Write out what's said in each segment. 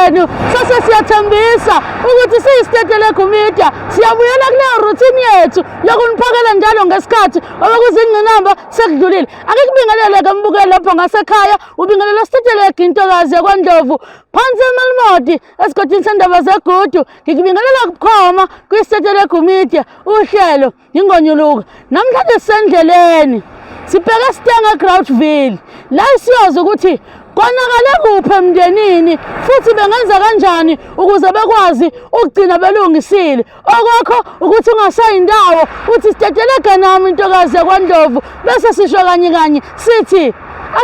yenu. Sase siyathembisa ukuthi siyiStetelegu Media siyabuyela kuleyo routine yethu yokuniphakela njalo ngesikhathi obekuzingqinamba sekudlulile. Akikubingelele ke mbukeli lapho ngasekhaya, ubingelela Stetelegu intokazi yakwaNdlovu phansi eMalimodi esigodini sendaba zegudu. Ngikubingelela bukhoma kwiStetelegu Media uhlelo Ngingonyuluka. Namhlanje sisendleleni. Sibheke Stanger Groutville. La siyoza ukuthi konakale kuphi emndenini futhi bengenza kanjani ukuze bekwazi ukugcina belungisile. Okwakho ukuthi ungasayi indawo uthi sitetelege nami intokazi yakwaNdlovu bese sisho kanye kanye sithi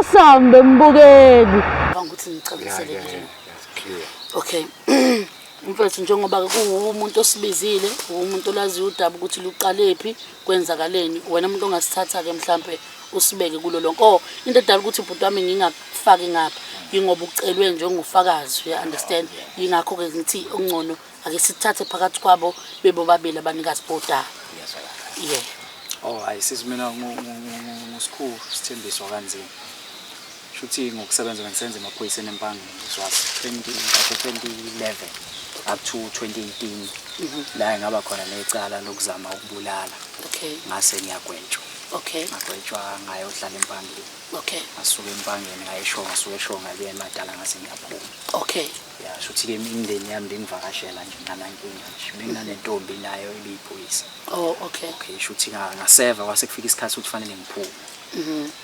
asambe mbukeli. Ukuthi ngicacisele Okay. Mfethu njengoba kuwumuntu osibizile, umuntu olaziyo udaba ukuthi luqalephi, kwenzakaleni, wena umuntu ongasithatha-ke mhlampe usibeke kulo lonke. Oh, into edala ukuthi ubhuti wami ngingakufaki ngapha, yingoba ucelwe njengofakazi, uya understand? Yingakho-ke ngithi okungcono ake sithathe phakathi kwabo bebobabili abanikazi bodaba. Yeah. Oh, hayi sisi mina nguSikhulu Sithembiso kanzima. Shuthi ngokusebenza bengisebenza emaphoyiseni eMpangeni it was 20 2011 up to 2018 la ngaba khona necala lokuzama ukubulala. Okay. Ngase ngiyagwetshwa. Okay. Ngagwetshwa ngayohlala eMpangeni. Okay. Ngasuka eMpangeni ngayeshonga ngasuka eshonga ngabuya eMadala ngase ngiyaphuma. Okay. Ya shuthi ke imindeni yami bengivakashela nje nganankinga nje. Benginanentombi nayo ibiyiphoyisa. Oh, okay. Okay, shuthi ngaseva kwase kufika isikhathi ukuthi fanele ngiphume.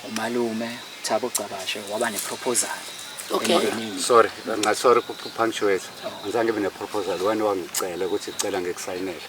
Umalume Thabo Gcabashe waba ne-proposal Okay. emndenini. Sorry, nga sorry ku-punctuate. Angizange ngibe ne-proposal wena wangicela ukuthi cela ngikusayinele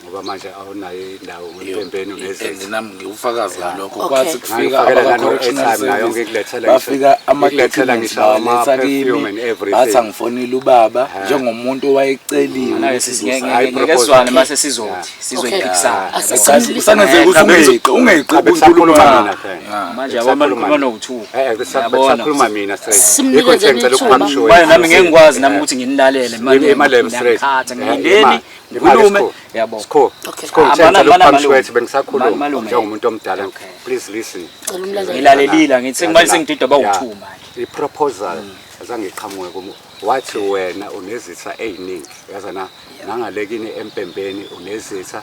ngoba manje awunayo indawo empembeni And unezitha. nami ngiwufakazi ngalokho Okay. kwathi kufika Ngangifakela abaka-correctional nano-airtime nayo service ngikulethela bafika ngilethela ama-documents ngisho bawaletha ama-perfume kimi and everything. bathi angifonile ubaba njengomuntu owayeceliwe Nayo ukuthi sisi ngeke Hayi, ngeke proposal. sizwane mase sizothi sizoyiphikisana. Asimlinde. Kusangenzeka ukuthi ungeqi ungeqi Cha, bekusakhuluma kunkulumo mina phela. Manje yabo malukhuluma no-two. Eh, bekusakhuluma mina straight. Simnikeze Yikho nje ngicela nethuba. ukupunctuate. Manje nami ngeke ngikwazi nami ukuthi nginilalele manje Imali straight. ngiyakhatha ngilindeni ngikhulume yabo. Sikho. Okay. Sikho Ah, ngicela ukupunctuate malume. bengisakhuluma Malume. njengomuntu omdala. Okay. Please listen. Cela umlalele. Ngilalelile ngithi sengimanje sengididwa bawu-two manje. I-proposal azange iqhamuke kum wathi wena unezitha ey'ningi yaza na nangale kini empembeni unezitha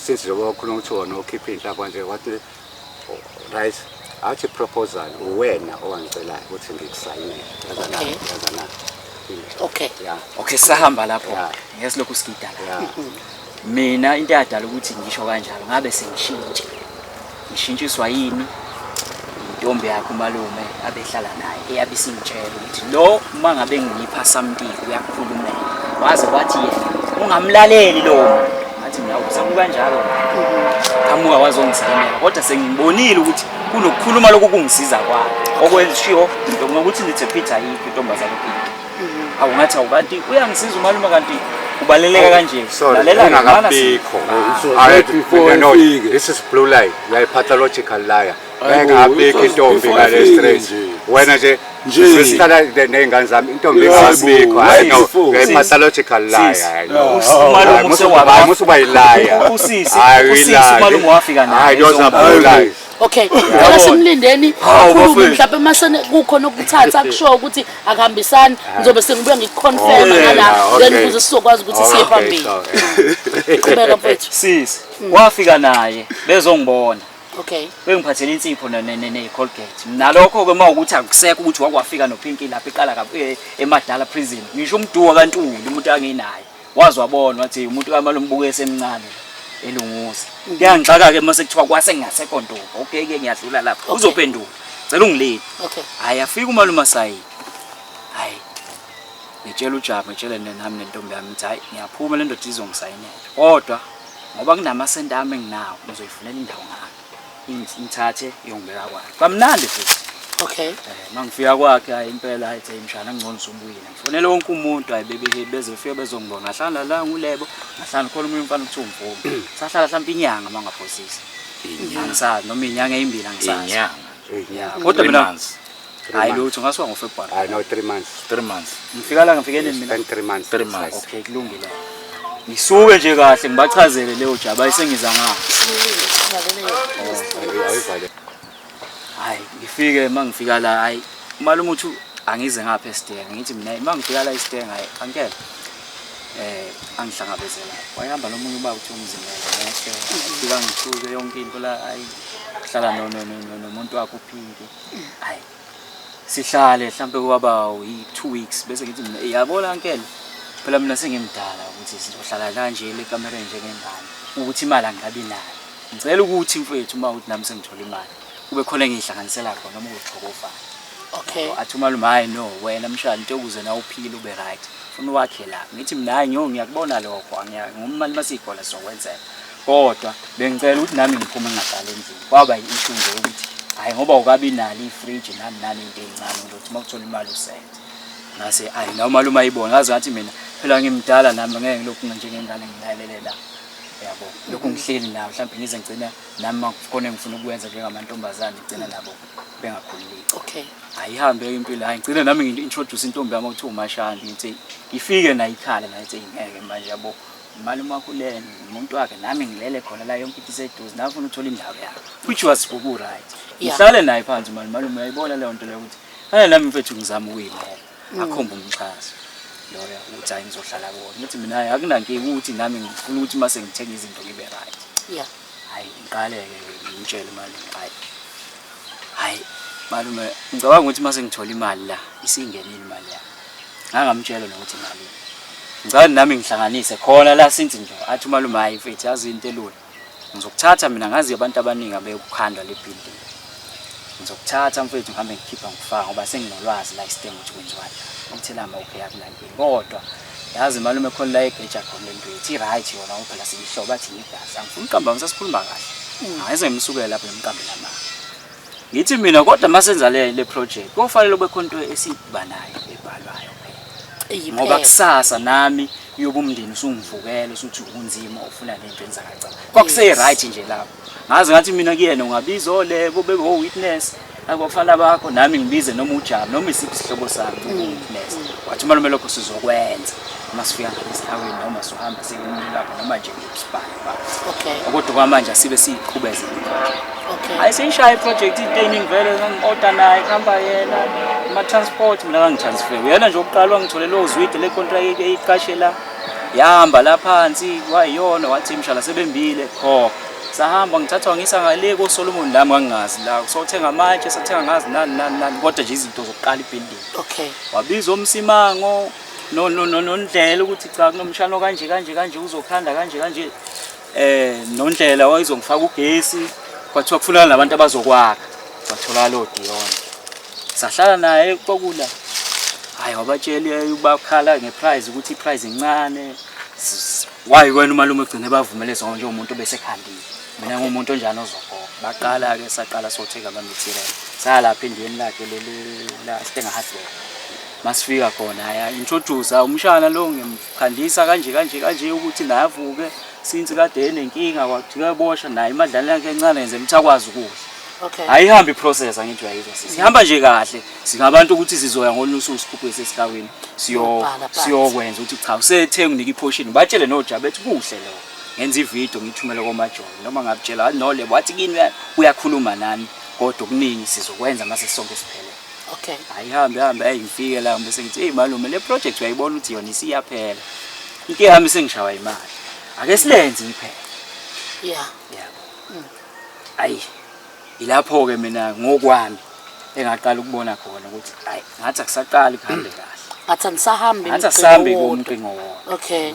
since njengoba wakhuluma ukuthi wona ukhipha iy'nhlapha nje wathi oh, right athi proposal uwena owangicelayo ukuthi ngikusayinele yaza na Okay. yaza na Okay. ya Okay sahamba lapho. Yeah. Ngeke silokhu sigida la. ya Mina into eyadala ukuthi ngisho kanjalo ngabe sengishintshe. Ngishintshiswa yini? Intombi yakhe umalume abehlala naye eyabe isingitshela ukuthi lo uma ngabe ngiyipha something uyakukhulumela. Waze wathi yena ungamlaleli lo muntu. Ngathi mina usamuka kanjalo. Qhamuka wazongisayinela kodwa sengibonile ukuthi kunokukhuluma lokhu kungisiza kwakhe. Okwenzishiwo ngokuthi nithe Peter ayikho intombazane uPeter. Awu ngathi awu kanti uyangisiza umalume kanti ubaleleka kanje. Sorry, Lalela-ke, mana engakabikho. So, Hayi, right before no, ifike. this is blue lie. You are a pathological liar. Hayi bo, Engakabikho it was intombi before ngale ifike straight. nje. Wena nje Nje. sihlala ney'ngane zami intombi Yebo, engakabikho. Hayi right no, before. you are a pathological liar. Sis. I know. Umalume Hayi, musu- usewaba- hayi, musu uba yi-liar. Usisi, Hayi, usisi uyi-liar. umalume wafika naye, Hayi, those are blue Hayi. lies. Okay. Cela simlindeni Hawu, akhulume bafethu. mhlawumbe mase kukhona okuthatha kusho ukuthi akuhambisani ngizobe sengibuya ngikuconfirm Okay, ngala yeah, then okay. ukuze sizokwazi ukuthi siye Okay, phambili. so, eh. Qhubeka mfethu. Sisi, wafika naye bezongibona. Okay. Bengiphathele insipho ne-Colgate. Nalokho-ke uma ukuthi akusekho ukuthi wakwafika noPinky lapha eqala eMadala prison. Ngisho umduwa kaNtuli umuntu anginaye. Waze wabona wathi umuntu kamalume ubuke esemncane elunguza. Kuyangixaka-ke uma sekuthiwa kwase ngingasekho ntombi. Okay-ke ngiyadlula lapho. Okay. Uzophendula. Cela ungilinde. Okay. Hhayi afika umalume asayini. Hhayi ngitshela uJabu ngitshele nami nentombi yami ngithi hhayi ngiyaphuma le ndoda izongisayinela. Kodwa ngoba kunamasenti ami enginawo ngizoyifunela indawo ngakhe. Ingithathe iyongibeka kwakhe. Kwamnandi futhi. Okay. Uma ngifika kwakhe hayi impela hayi thi mshana ngcono usubuyile. Ngifonele wonke umuntu hayi bebe beze befike bezongibona. Ngahlala la ngulebo, ngahlala khona omunye umfana kuthiwa uMvumo. Sahlala mhlawumbe inyanga uma ngaphosisi. Angisazi noma inyanga eyimbili angisazi. Inyanga. Ya, kodwa Three mina months. hayi lutho ngasuka ngoFebruary. Hayi no 3 months. 3 months. Ngifika la ngifike nini mina? Spend 3 months. 3 months. Okay kulungile. Ngisuke nje kahle ngibachazele leyo jaba ayisengiza ngapha. Ayivale. Hayi ngifike uma ngifika la hayi umalume uthi Angize ngapha esitenga ngithi mina uma ngifika la esitenga hayi angeke angihlangabezela. Wayehamba nomunye ubaba kuthiwa umzimela ngehle fika ngithuke yonke into la hayi hlala no no no nomuntu wakhe uPinki. Hayi sihlale mhlambe kwaba yi-2 weeks bese ngithi mina yabona ankele phela mina sengimdala ukuthi sizohlala kanje le kamereni njengengane ukuthi imali angikabi nayo. Ngicela ukuthi mfethu uma uthi nami sengithola imali kube khona engihlanganisela khona noma ukuxhokofana. Okay. Athi umalume hayi no wena mshana into ukuze na uphile ube right funa wakhe la. Ngithi mina hayi ngiyo ngiyakubona lokho ngomali masiyigola sizokwenzeka. Kodwa bengicela ukuthi nami ngiphume ngingahlali endlini. Kwaba i-issue nje ukuthi hayi ngoba ukabi nalo ifridge nani nani into ezincane ukuthi uma uthola imali usenze. Ngase hayi nawe umalume ayibona ngaze ngathi mina phela ngimdala nami ngeke ngilokhu njengengane ngilalele la. Yabo lokhu ngihleli nawe mhlawumbe ngize ngigcine nami makukhona engifuna ukwenza njengamantombazane ngigcina nabo bengakhululeki. Okay. Ayihambe impilo hayi ngigcine nami ngi-introduce intombi yami okuthiwa uMashandi ngithi ifike nayo ikhala nayo ithi ngeke manje yabo umalume wakho ulele umuntu wakhe nami ngilele khona la yonke into iseduze nawe ufuna uthola indawo yakho which was ku-right. Ngihlale naye phansi umalume malume uyayibona leyo nto leyo ukuthi hayi nami mfethu ngizama ukuyimela akhombe umxhaso loyo ukuthi hayi ngizohlala kuwona ngithi mina hayi akunankinga ukuthi nami ngifuna ukuthi uma sengithenga izinto ngibe right. Yeah. Hayi ngiqale-ke ngimtshele umalume hayi hayi malume ngicabanga ukuthi uma sengithola imali la isingenile imali yami ngangamtshela nokuthi imali ngicela nami ngihlanganise khona la since nje athi umalume hayi mfethu yazi into elula ngizokuthatha mina ngazi abantu abaningi abekukhandwa le building ngizokuthatha mfethu ngihambe ngikhipha ngifaka ngoba senginolwazi la isitengo ukuthi kwenziwa kanjani uthela ama okay akunankinga kodwa yazi malume khona la egeja khona lento yethu i-right yona ngoba phela siyihlobo athi ngigazi angifuni uqamba ngisasikhuluma kahle angeze ngimsukele lapho ngimqambe lamanga ngithi mina kodwa masenza le project kofanele kube khona into esiba nayo ebhalwayo phela ngoba kusasa nami uyobe umndeni usungivukela usuthi unzima ufuna lento enzakacala kwakuse right nje lapho ngaze ngathi mina kuyena ungabiza olebo bebe witness akubafana bakho nami ngibize noma ujabu noma isiphi isihlobo sami witness wathi umalume lokho sizokwenza uma sifika ngalesikhaweni noma sohamba sekumuntu lapho noma nje ngisibhale phansi. Okay. Kodwa kwamanje asibe siyiqhubeze i-project. Okay. Hayi seyishaya i-project into eyiningi vele ngangi-order naye kuhamba yena ama-transport mina ngangitransfer uyena nje oqala wangitholela ozwide le contract eyiqashe la yahamba la phansi kwayiyona wathi mshala sebembile kho sahamba ngithathwa ngisa ngale koSolomon lami ngangingazi la sothenga amatshe sathenga ngazi nani nani nani kodwa nje izinto zokuqala ibuilding. Okay. Wabiza umsimango no no no nondlela ukuthi cha kunomshana kanje kanje kanje uzokhanda kanje kanje nondlela wayezongifaka ugesi kwathiwa kufuneka nabantu abazokwakha wathola lo Dion sahlala naye kwakula hayi wabatshela ubakhala ngeprice ukuthi iprice incane wayi wena umalume ugcine bavumele zonke njengomuntu obesekhandile mina ngumuntu onjani ozogoga baqala ke saqala sothenga ama material saya lapha endlini lakhe leli la Stenga Hardware masifika khona ya introduce umshana lo ngimkhandisa kanje kanje kanje ukuthi naye avuke since kade enenkinga kwathiwa bosha naye imadlana yakhe encane yenze ukuthi akwazi ukudla. Okay. Ayihambi iprocess angithi uyayizwa sisi. Ihamba nje kahle. Singabantu ukuthi sizoya ngolunye usuku sikhuphuke sesikawini Siyobhala phansi. siyokwenza ukuthi cha usethenga unika iportion batshele nojabu ethi kuhle lo. Ngenza ivideo ngithumele komajoni noma ngabutshela no lebo wathi kini uyakhuluma nani kodwa okuningi sizokwenza mase sonke siphele. Okay. Ayihambe hambe hey ngifike la bese ngithi hey malume le project uyayibona ukuthi yona isiyaphela. Inkinga yami sengishawa imali. Ake silenze iphele. Yeah. Yabo. Ayi. Ilapho ke mina ngokwami engaqala ukubona khona ukuthi ayi ngathi akusaqali kuhambe kahle. Ngathi anisahambi Ngathi asihambi kumqingo wona. Okay.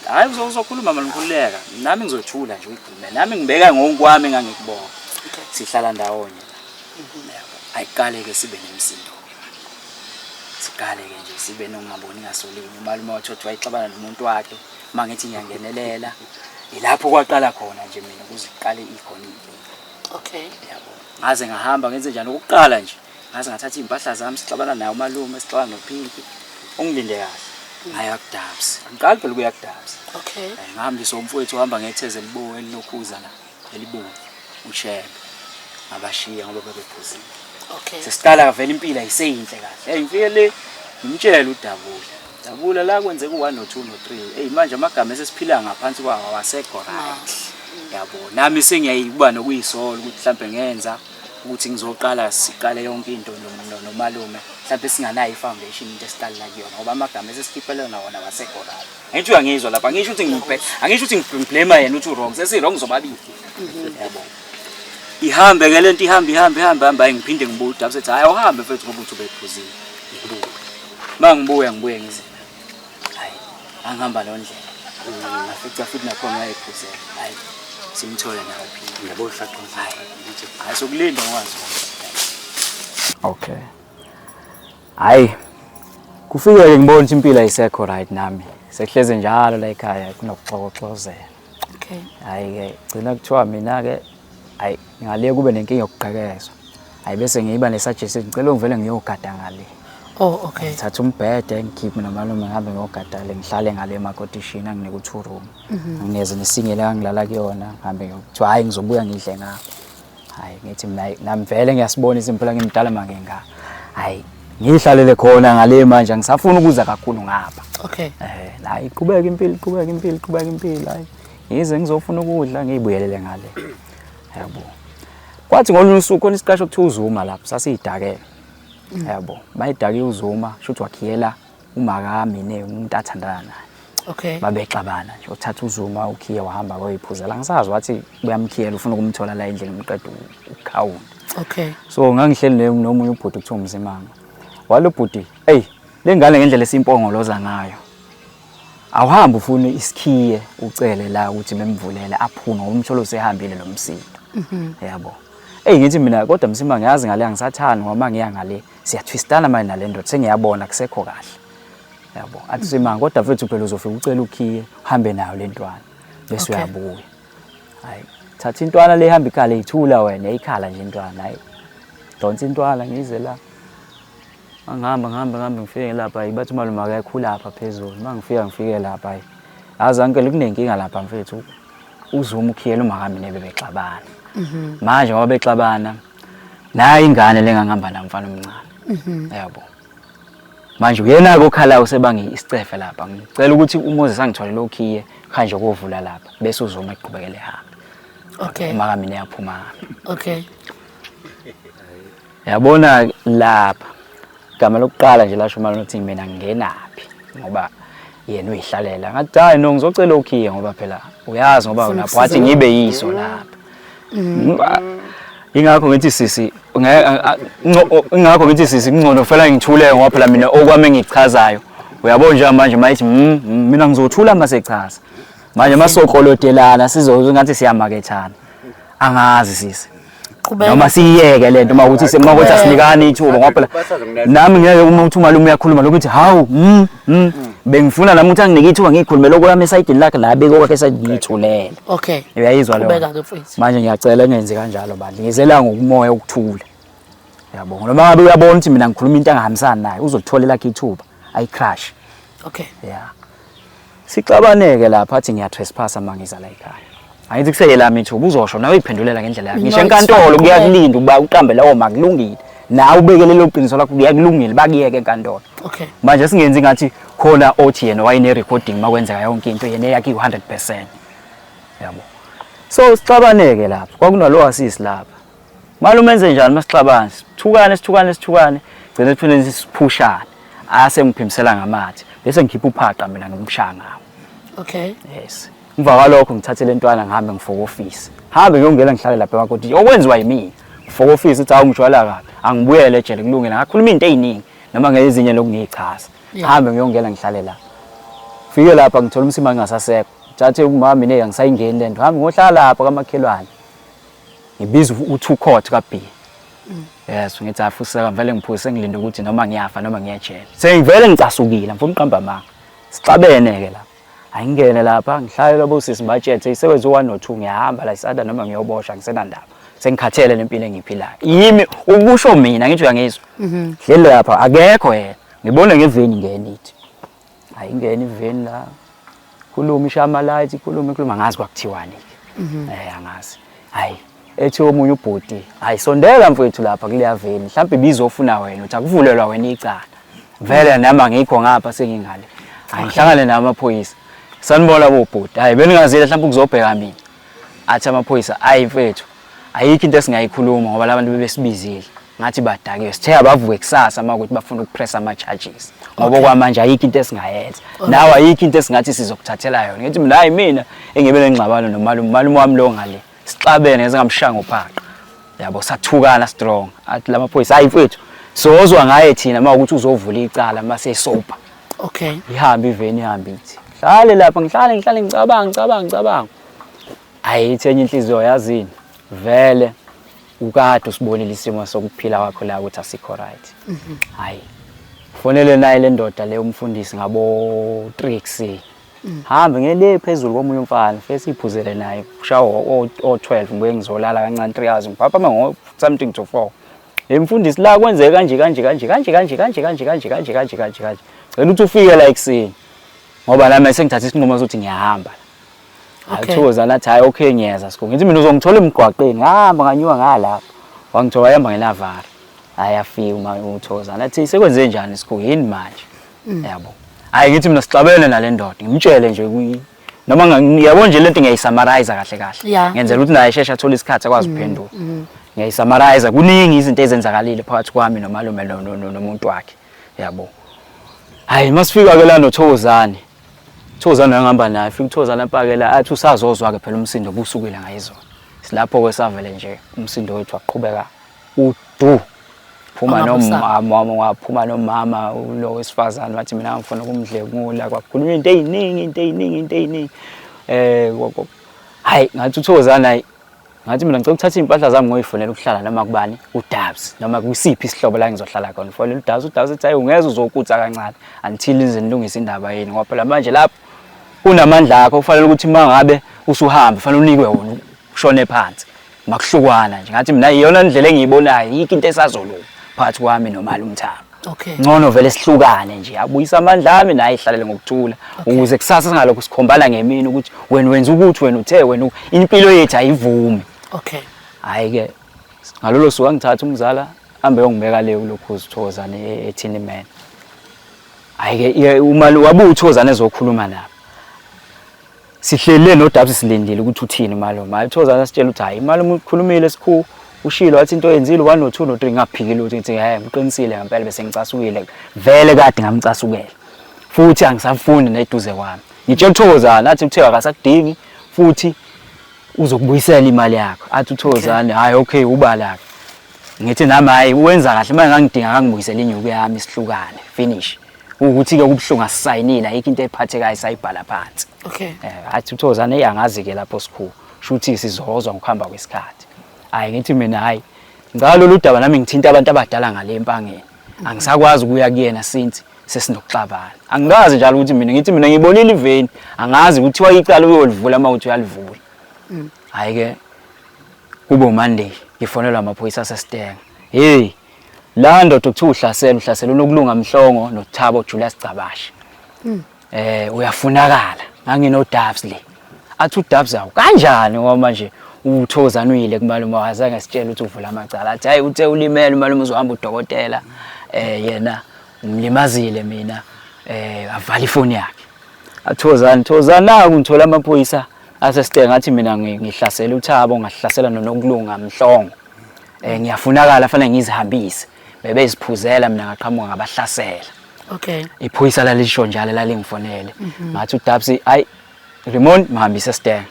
Hayi uzokhuluma manje ngikhululeka. Nami ngizothula nje uyikhulume. Nami ngibeka ngokwami engangikubona. Okay. Sihlala ndawonye la. Yabo. Ayiqale ke sibe nemisindo ke manje. Siqale ke nje sibe nokungaboni ngasolinye. Umalume wathi wathi wayixabana nomuntu wakhe mangithi ngiyangenelela. Ilapho kwaqala khona nje mina ukuze iqale ikhona inkinga. Okay. Yabo. Ngaze ngahamba ngenze njani okokuqala nje. Ngaze ngathatha impahla zami sixabana naye umalume sixabana noPinki. Ungilinde kahle. Ngaya kuDabs. Angiqali phela ukuya kuDabs. Okay. Ngihambisa umfowethu uhamba ngetheze elibovu elilokhuza la elibovu ushebe. Ngabashiya ngoba bebephuzile. Okay. Sesiqala vele impilo ayiseyinhle kahle. Hey ngifike le ngimtshela uDabula. Dabula la kwenzeka u1 no 2 no 3. Hey manje amagama esesiphila ngaphansi kwawo awasekho right. Yabo nami sengiyayikuba nokuyisola ukuthi mhlambe ngenza Ukuthi ngizoqala siqale yonke into nomalume mhlawumbe singanayo i-foundation into esiqalela kuyona ngoba amagama esesikhiphele wona wasekho lapho. Angithi uyangizwa lapha, angisho ukuthi ngibhe, angisho ukuthi ngiblame yena ukuthi u-wrong, sesi-wrong sobabili. Yabo. Ihambe ke lento ihambe ihambe ihambe ihambe hayi ngiphinde ngibuye udaba sethi hayi awuhambe mfethu ngoba uthi ubephuzile. Ngibuye. Uma ngibuya ngibuye ngize. Hayi angihamba leyo ndlela. Ngafica futhi nakhona wayephuzela. Hayi simthole nawe phinde. Yabo saqonza. Hayi hayi sokulinda ngwazi. Okay. Hayi kufike-ke ngibona ukuthi impilo ayisekho right nami. Sekuhleze njalo la ekhaya kunokuxokoxozela. Okay. Hayi-ke gcina kuthiwa mina-ke hayi ngale kube nenkinga yokugqekezwa. Hayi bese ngiba ne-suggestion ngicela ngivele ngiyogada ngale. Oh, okay. Ngithatha umbhede ngikhiphe nomalume ngihambe ngiyogada le ngihlale ngale emakotishini anginike u-two room. Ngineze nesinye la ngilala kuyona ngihambe ngiyokuthiwa hhayi ngizobuya ngidle ngapha. Hayi ngithi mina hayi, nami vele ngiyasibona isimo phela ngimdala make nga. Hayi ngihlalele khona ngale manje angisafuni ukuza kakhulu ngapha. Okay. Eh la iqhubeka impilo iqhubeka impilo iqhubeka impilo hayi. Ngize ngizofuna ukudla ngiyibuyelele ngale. Yabo. Kwathi ngolunye usuku khona isiqasho kuthiwa uZuma lapho sasiyidakela. Yabo. Bayidake uZuma shuthi wakhiyela umakami ne umuntu athandana naye. Okay. Babexabana nje uthatha uZuma ukhiye wahamba wayoyiphuzela ngisazi wathi uyamkhiyela ufuna ukumthola la endlini umqeda ukukhawunda. Okay. So ngangihleli nomunye ubhuti kuthiwa uMzimanga. Walo bhuti, hey, le ngane ngendlela esimpongoloza ngayo. Awuhambe ufune isikhiye ucele la ukuthi bemvulele aphume ngoba umtholo usehambile lo msindo. Yabo. Hey ngithi mina kodwa Mzimanga ngiyazi ngale angisathandi ngoba ngiya ngale siyathwistana manje nale ndoda sengiyabona kusekho kahle. Yabo. Athi Simanga kodwa mfethu phela uzofika ucela ukhiye uhambe nayo le ntwana bese Okay. uyabuya. Hayi thatha intwana le ihamba ikhala ithula wena ikhala nje intwana hayi. Donsa intwana ngize la. Angihamba ngihamba ngihamba ngifike lapha hayi bathi umalume akekho lapha phezulu. Uma ngifika ngifike lapha hayi. Yazi uncle kunenkinga lapha mfethu. uZuma ukhiyela umakami nebe bexabana. Manje ngoba bexabana nayi ingane lengangihamba nayo mfana omncane. Yabo. Manje uyena-ke okhalayo usebange isicefe lapha. Ngicela ukuthi uMoses angitholele okhiye kanje kovula lapha bese uZuma eqhubekele ehambe. Okay. Umakami neyaphuma. Okay. Yabona lapha igama lokuqala nje lasho umalume ukuthi mina ngingenaphi ngoba yena uyihlalela. Ngathi hayi no ngizocela okhiye ngoba phela uyazi ngoba Ufuna lapho wathi ukusiza. ngibe yiso lapha. Ingakho ngithi sisi ingakho ngithi sisi kungcono fela ngithule ngoba phela mina okwami engichazayo uyabona nje manje mayithi mina ngizothula mase chaza. Manje masokolotelana sizoze ngathi siyamakethana. Angazi sisi. Qhubeka. Noma siyiyeke lento uma ukuthi uma ukuthi asinikani ithuba ngoba phela nami ngeke uma uthi umalume uyakhuluma lokuthi hawu bengifuna nami ukuthi anginike ithuba ngikhulume lokho yami esayidini lakhe la beke kwakhe esayidini ngithulele. Okay. Uyayizwa leyo. Qhubeka ke mfethu. Manje ngiyacela ngenze kanjalo bandla. Ngizela ngokumoya ukuthula. Yabo. Noma ngabe uyabona ukuthi mina ngikhuluma into engahambisani naye uzolithola lakhe ithuba ayi-crush. Okay. Yeah. Sixabaneke lapha athi ngiya trespass mangiza la ekhaya. Angithi kuseyelami ithuba uzosho nawe uyiphendulela ngendlela yakho. Ngisho No, it's fine. enkantolo kuyakulinda ukuba uqambe lawo makulungile. Nawe ubeke lelo qiniso lakho kuyakulungile bakuyeke enkantolo. Okay. Manje singenzi ngathi khona othi yena wayene recording makwenzeka yonke into yena eyakhe 100%. Yabo. So sixabaneke lapha. Kwakunalo asisi lapha. Malume enze njani masixabana? Sithukane sithukane sithukane. Gcina siphinde siphushane. Ase ngiphimisela ngamathe. Bese ngikhipha uphaqa mina ngimshaya ngawo. Okay. Yes. Emva kwalokho ngithathe le ntwana ngihambe ngifike office. Hambe ngiyongena ngihlale lapha emakoti. Okwenziwa yimina. Ngifike office uthi hawu ngijwayela kabi. Angibuyele ejele kulungile. Ngakhuluma into eziningi noma ngezinye lokhu ngiyichaza. Yeah. Hambe ngiyongena ngihlale lapha. Fike lapha ngithola umsima ngingasasekho. Thathe umama mina angisayingeni lento. Hambe ngohlala lapha kamakhelwane. Ngibiza u-two court ka-B. Yes, ngithi afuseka vele ngiphuse ngilinde ukuthi noma ngiyafa noma ngiyejele. Sengivele ngicasukile, ngifuna uqamba amanga. Sixabene ke lapha. Ayingene lapha ngihlale labo sisi ngibatshethe isebenze u1 no 2 ngiyahamba la isada noma ngiyoboshwa ngisenandaba. Sengikhathele lempilo engiyiphilayo. Yimi ukusho mina ngithi uyangizwa. Hleli lapha akekho yena. Ngibone ngeveni ngene ithi. Ayingene iveni la. Khuluma ishaya ama-light khuluma khuluma angazi kwakuthiwani ke. Angazi. Hayi ethi omunye ubhuti hayi sondela mfowethu lapha kuleya veni mhlawumbe ibizofuna wena uthi akuvulelwa wena icala. Vele nami angikho ngapha sengingale. Hayi ngihlangane namaphoyisa. Sanibona bobhuti. Hayi beningazile mhlawumbe ukuzobheka mina. Athi amaphoyisa hayi mfethu. Ayikho into esingayikhuluma ngoba labantu bebesibizile. Ngathi badakiwe. Sithe abavuke kusasa uma ukuthi bafuna ukupress ama charges. Ngoba okwamanje ayikho into esingayenza. Nawe ayikho into esingathi sizokuthathela yona. Ngithi mina hayi mina engibe nengxabano nomalume, umalume wami lo ngale. Sixabene ngize ngamshaya ngophaqa. Yabo sathukana strong. Athi lamaphoyisa hayi mfethu sozwa ngaye thina uma ukuthi uzovula icala mase sober. Ihambe iveni ihambe ithi. Hlale lapha ngihlale ngihlale ngicabanga ngicabanga ngicabanga. Hayi ithi enye inhliziyo yazini vele ukade usibonile isimo sokuphila kwakho la ukuthi asikho right. Hayi. Fonele naye le ndoda le umfundisi ngabo 3 ekuseni. Hambe ngele phezulu komunye umfana fese siphuzele naye kushawa o 12 ngibuye ngizolala kancane 3 hours ngiphaphama ngo something to 4. Le mfundisi la kwenzeka kanje kanje kanje kanje kanje kanje kanje kanje kanje kanje kanje kanje. Cela ukuthi ufike la ekuseni. Ngoba nami sengithatha isinqumo sokuthi ngiyahamba. Athokozana athi hayi okay ngiyeza sikhungu. Ngithi mina uzongithola emgwaqeni ngahamba nganyuka ngalapho. Wangithola wayehamba ngenavara. Hayi afika uma uthokozana athi sekwenze njani sikhungu yini manje? Yabo. Hayi ngithi mina sixabene nale ndoda ngimtshele nje noma yabo nje lento ngiyayisummarize kahle kahle. Ngenzela ukuthi naye sheshe athole isikhathi akwazi ukuphendula. Ngiyayisummarize kuningi izinto ezenzakalile phakathi kwami nomalume nomuntu wakhe. Yabo. Hayi masifika ke la noThokozani. Thokozani ngihamba naye fika uThokozani apake la athi usazozwa ke phela umsindo busukile ngayizolo. Silapho ke savele nje umsindo wethu waqhubeka udu. Phuma nomama waphuma nomama lo wesifazane wathi mina ngifuna ukumdlengula kwakhulunywa into eziningi into eziningi into eziningi. Hayi ngathi uThokozani hayi ngathi mina ngicela ukuthatha iy'mpahla zami ngoyifonela ukuhlala noma kubani uDabs noma kusiphi isihlobo la ngizohlala khona fonela uDabs uDabs ethi hayi ungeze uzokutha kancane until nize nilungise indaba yenu ngoba phela manje lapho unamandla akho kufanele ukuthi uma ngabe usuhamba kufanele unikwe wona ushone phansi makuhlukwana nje ngathi mina iyona ndlela engiyibonayo yikho into esazolunga phakathi kwami nomalume Thabo. Ngcono vele sihlukane nje abuyisa amandla ami naye ihlalele ngokuthula ukuze kusasa singalokhu sikhombana ngemini ukuthi wena wenza ukuthi wena uthe wena impilo yethu ayivumi. Hayi ke ngalolo suku angithatha umzala hambe yongibeka le kulokhu uzithokozane ethini man. Hayi ke umalu wabuya uThokozane ezokhuluma nabo. Sihlele noDabs silindile ukuthi uthini umalume. Hayi uThokozane asitshela ukuthi hayi umalume ukhulumile sikhu ushilo wathi into oyenzile 1 no 2 no 3 ngaphiki lutho ngithi hey ngiqinisile ngempela bese ngicasukile vele kade ngamcasukela futhi angisafuni neduze kwami. Ngitshela uThokozane athi uthe akasakudingi futhi uzokubuyisela imali yakho. Athi uThokozane hayi okay ubala ke. Ngithi nami hayi wenza kahle manje ngangidinga akangibuyisela inyuku yami sihlukane finish. Ukuthi ke kubuhlungu asisayinile ayikho into ephathekayo sayibhala phansi. Athi uThokozane hey angazi ke lapho sikhulu. Shuthi sizozwa ngokuhamba kwesikhathi. Hayi ngithi mina hayi ngicela lolu daba nami ngithinta abantu abadala ngale empangeni. Angisakwazi ukuya kuyena since sesinokuxabana. Angikazi njalo ukuthi mina ngithi mina ngibonile iveni angazi kuthiwa icala uyolivula uma uthi uyalivula. Hayi ke kube uMonday ngifonelwa amaphoyisa aseStenga. Hey la ndoda kuthiwa uhlasela uhlasela uNokulunga Mhlongo noThabo Julius Gcabashe. Uyafunakala ngangino Dubs le. Athi uDubs awu kanjani ngoba manje uThokozani uyile kumalume wazange sitshele ukuthi uvula amacala. Athi hayi uthe ulimele umalume uzohamba udokotela yena umlimazile mina avala ifoni yakhe. Athozani Thokozani naku ngithola amaphoyisa aseStenga ngathi mina ngihlasela uThabo ngahlasela noNokulunga Mhlongo. Ngiyafunakala fanele ngizihambise. Bebeziphuzela mina ngaqhamuka ngabahlasela. Iphoyisa lalisho njalo lalingifonele. Ngathi uDabs hayi Ramon mhambise eStenga.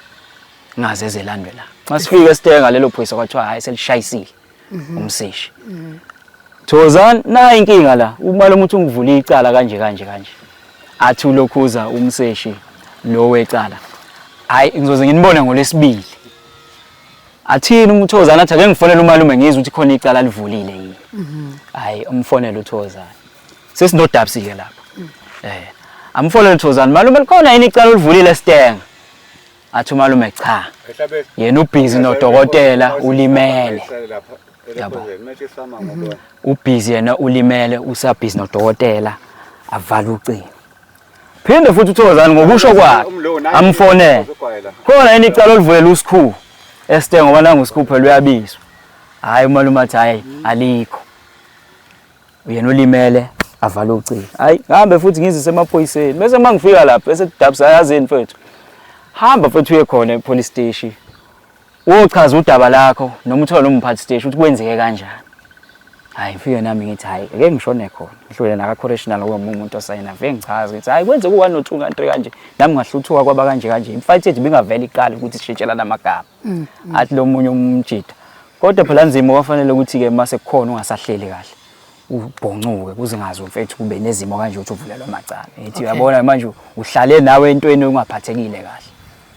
Ngaze ezelandwe la. Xa sifika eStenga lelo phoyisa kwathiwa hayi selishayisile umseshi. Thokozani nayi inkinga la umalume uthi ungivula icala kanje kanje kanje. Athi ulokhuza umseshi lo wecala. Hayi ngizoze nginibone ngolesibili. Athini uMthokozane athi ake ngifonele umalume ngizwe ukuthi khona icala alivulile yini. Hayi umfonele uThokozane. SesinoDabs ke lapha. Amfonele uThokozane malume likhona yini icala olivulile eStenga? Athi umalume cha. Yena ubhizi nodokotela ulimele. Yabo. Ubhizi yena ulimele usabhizi nodokotela avala ucingo. Phinde futhi uThokozani ngokusho kwakhe amfonele. Khona yini icala olivulela uSikhu eStenga ngoba nangu uSikhu phela uyabizwa. Hayi umalume athi hayi alikho. Uyena ulimele avala ucingo. Hayi ngihambe futhi ngizise emaphoyiseni. Bese mangifika lapha bese Dubs ayazini mfethu. Hamba mfethu uye khona epolice station. Wochaza udaba lakho noma uthole umphathi siteshi ukuthi kwenzeke kanjani. Hayi ngifike nami ngithi hayi ake ngishone khona. Ngihlule naka correctional ngoba umuntu osayina ngifike ngichaze ngithi hayi kwenzeka u-1 no 2 ka 3 kanje. Nami ngahluthuka kwaba kanje kanje. Imfight yethu ibingavele iqale ukuthi sishintshelana amagama. Athi lo munye umjida. Kodwa phela nzima kwafanele ukuthi ke mase kukhona ungasahleli kahle. Ubhoncuke kuze ngazi mfethu kube nezimo kanje ukuthi uvulelwe amacala. Ngithi uyabona manje uhlale nawe entweni ungaphathekile kahle.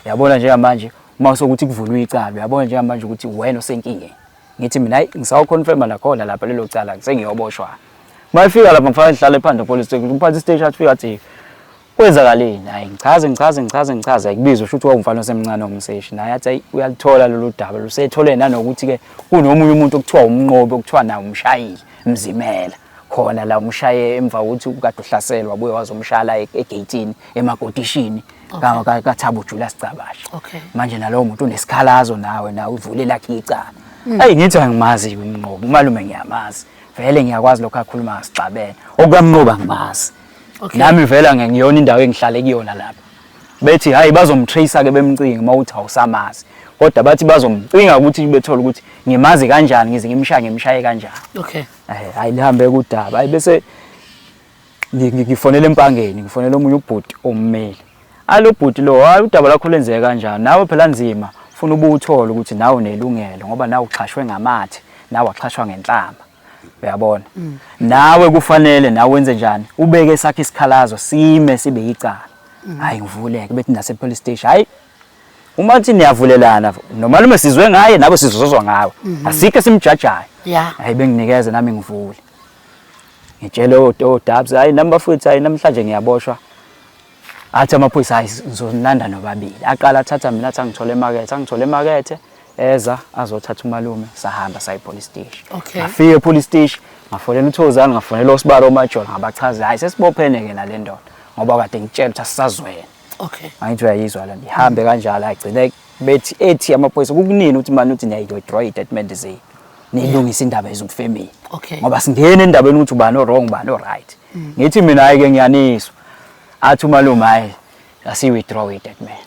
Uyabona njengamanje uma sokuthi kuvulwe icala uyabona njengamanje ukuthi wena osenkingeni. Ngithi mina hayi ngisawu-confirma nakhona lapha lelo cala sengiyoboshwa. Uma efika lapha ngifanele ngihlale ephanda police station. Umphathi station athi fika athi kwenzakaleni? Hayi ngichaze ngichaze ngichaze ngichaze ayikubizwa shuthi wawumfana osemncane omseshi. Naye athi hayi uyalithola lolu daba lusethole nanokuthi ke kunomunye umuntu okuthiwa umnqobi okuthiwa naye umshayile mzimela. Khona la umshaye emva kokuthi ukade uhlaselwa wabuye wazomshala egeyithini emakotishini kaThabo Julius Cabashe. Manje nalowo muntu unesikhalazo nawe nawe uvule lakhe icala. Ayi ngithi angimazi umnqobi, umalume ngiyamazi. Vele ngiyakwazi lokho akhuluma ngasixabene. Okukamnqobi angimazi. Nami vele ngiyona indawo engihlale kuyona lapha. Bethi hayi bazomtracer ke bemcinga uma uthi awusamazi. Kodwa bathi bazomcinga ukuthi bethole ukuthi ngimazi kanjani ngize ngimshaye ngimshaye kanjani. Okay. Eh hayi lihambe kudaba. Hayi bese ngifonela empangeni ngifonela omunye ubhuti ommeli. Alo bhuti lo hayi udaba lakho lenzeka kanjani? Nawe phela nzima funa ubuthole ukuthi nawe unelungelo ngoba nawe uxhashwe ngamathe, nawe waxhashwa ngenhlamba. Uyabona? Nawe kufanele nawe wenze njani? Ubeke sakhe isikhalazo sime sibe yicala. Hayi ngivuleke bethi nase police station. Hayi uma thi niyavulelana nomalume sizwe ngaye nawe sizozwa ngawe. Asikho esimjajayo. Hayi benginikeze nami ngivule. Ngitshele oDabs hayi nami bafowethu hayi namhlanje ngiyaboshwa. Athi amaphoyisa hayi ngizonilanda nobabili. Aqala athatha mina athi angithole emakethe, angithole emakethe eza azothatha umalume sahamba saye police station. Ngafika e police station ngafonela uThozani ngafonela uSibalo oMajola ngabachaza hayi sesibophene ke nale ndoda ngoba kade ngitshela ukuthi asisazwene. Okay. Angithi uyayizwa le nto. Ihambe kanjalo agcine bethi ethi amaphoyisa kukunini ukuthi manje uthi niyayi-withdraw i-statement zenu. Nilungise indaba yezobufamily. Okay. Ngoba singena endabeni ukuthi ubani o-wrong ubani o-right. Ngithi mina hayi ke ngiyaniswa. Athi umalume hayi asi-withdraw i-statement.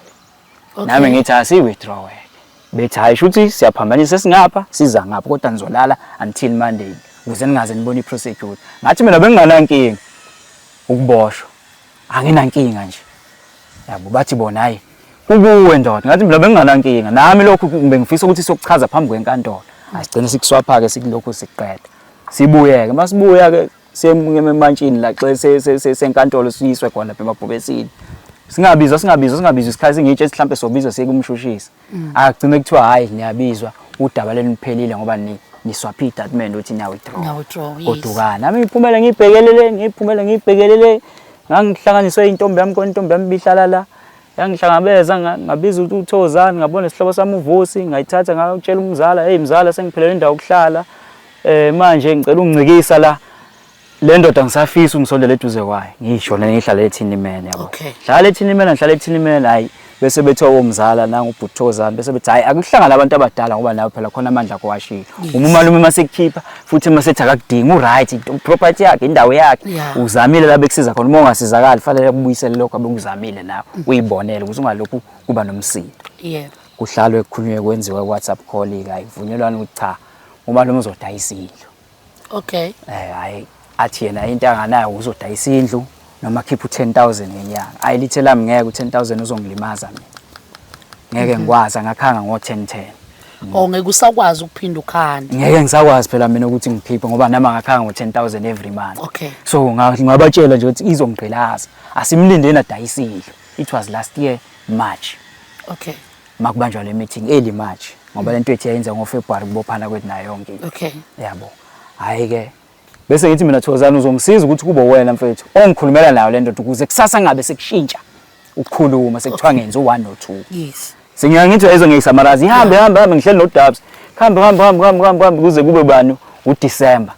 Okay. Nami ngithi asi-withdraw. Bethi hayi shuthi siyaphambanisa singapha siza ngapha kodwa nizolala until Monday ukuze ningaze nibone i-prosecutor. Ngathi mina benginganankinga ukuboshwa. Anginankinga nje. Yabo bathi bona hayi kukuwe ndoda. Ngathi mina benginganankinga. Nami lokhu bengifisa ukuthi siyokuchaza phambi kwenkantolo. Asigcine sikuswapha ke sikulokhu siqeda. Sibuye ke masibuya ke siyemantshini la xe senkantolo siyiswe khona lapha emabhubesini. Singabizwa singabizwa singabizwa isikhathi singitshe mhlambe sobizwa siye kumshushisi. Agcine kuthiwa hayi niyabizwa udaba lenu luphelile ngoba ni niswapha i-statement ukuthi niya withdraw. Niya withdraw, yes. Kodukana. Nami ngiphumele ngibhekelele ngiphumele ngibhekelele ngangihlanganiswe intombi yami khona intombi yami ibihlala la. Yangihlangabeza ngabiza uThozani ngabona isihlobo sami uVusi ngayithatha ngayotshela umzala hey mzala sengiphelele indawo yokuhlala manje ngicela ungincikisa la le ndoda ngisafisa ungisondele eduze kwayo ngisho ngihlala ethini imene yabo Okay. hlala ethini imene ngihlala ethini imene hayi bese bethi owomzala nangu ubhuthozana bese bethi hayi akuhlangana abantu abadala ngoba nawe phela khona amandla akho washilo uma umalume masekukhipha futhi masethi akakudingi u-right property yakhe indawo yakhe Yeah. uzamile la bekusiza khona uma ungasizakali fanele kubuyisele lokho abekuzamile nawe uyibonele ukuze ungalokhu kuba nomsindo Yebo. kuhlalwe kukhulunywe kwenziwe WhatsApp call ke ayivunyelwana ukuthi cha umalume uzodayisa indlu Okay. Hayi athi yena into anganayo uzodayisa indlu noma khipha u10000 ngenyanga. Ayi lithe lami ngeke u10000 uzongilimaza mina. Ngeke ngikwazi angakhanga ngo 1010. Oh ngeke usakwazi ukuphinda ukhanda. Ngeke ngisakwazi phela mina ukuthi ngikhiphe ngoba nami angakhanga ngo 10000 every month. Okay. So ngabatshela nje ukuthi izongigqilaza. Asimlindeni adayisa indlu. It was last year March. Okay. Makubanjwa le meeting early March ngoba lento ethu yayenza ngo February kubophana kwethu nayo yonke into. Okay. Yabo. Hayi ke bese ngithi mina Thokozani uzongisiza ukuthi kube wena mfethu ongikhulumela nayo le ndoda ukuze kusasa ngabe sekushintsha ukukhuluma sekuthiwa ngenza u1 no 2. Yes. Sengiya ngithi ayizo ngiyisamarazi ihambe hambe hambe ngihleli no Dubs. Hambe hambe hambe hambe hambe hambe kuze kube bani uDecember.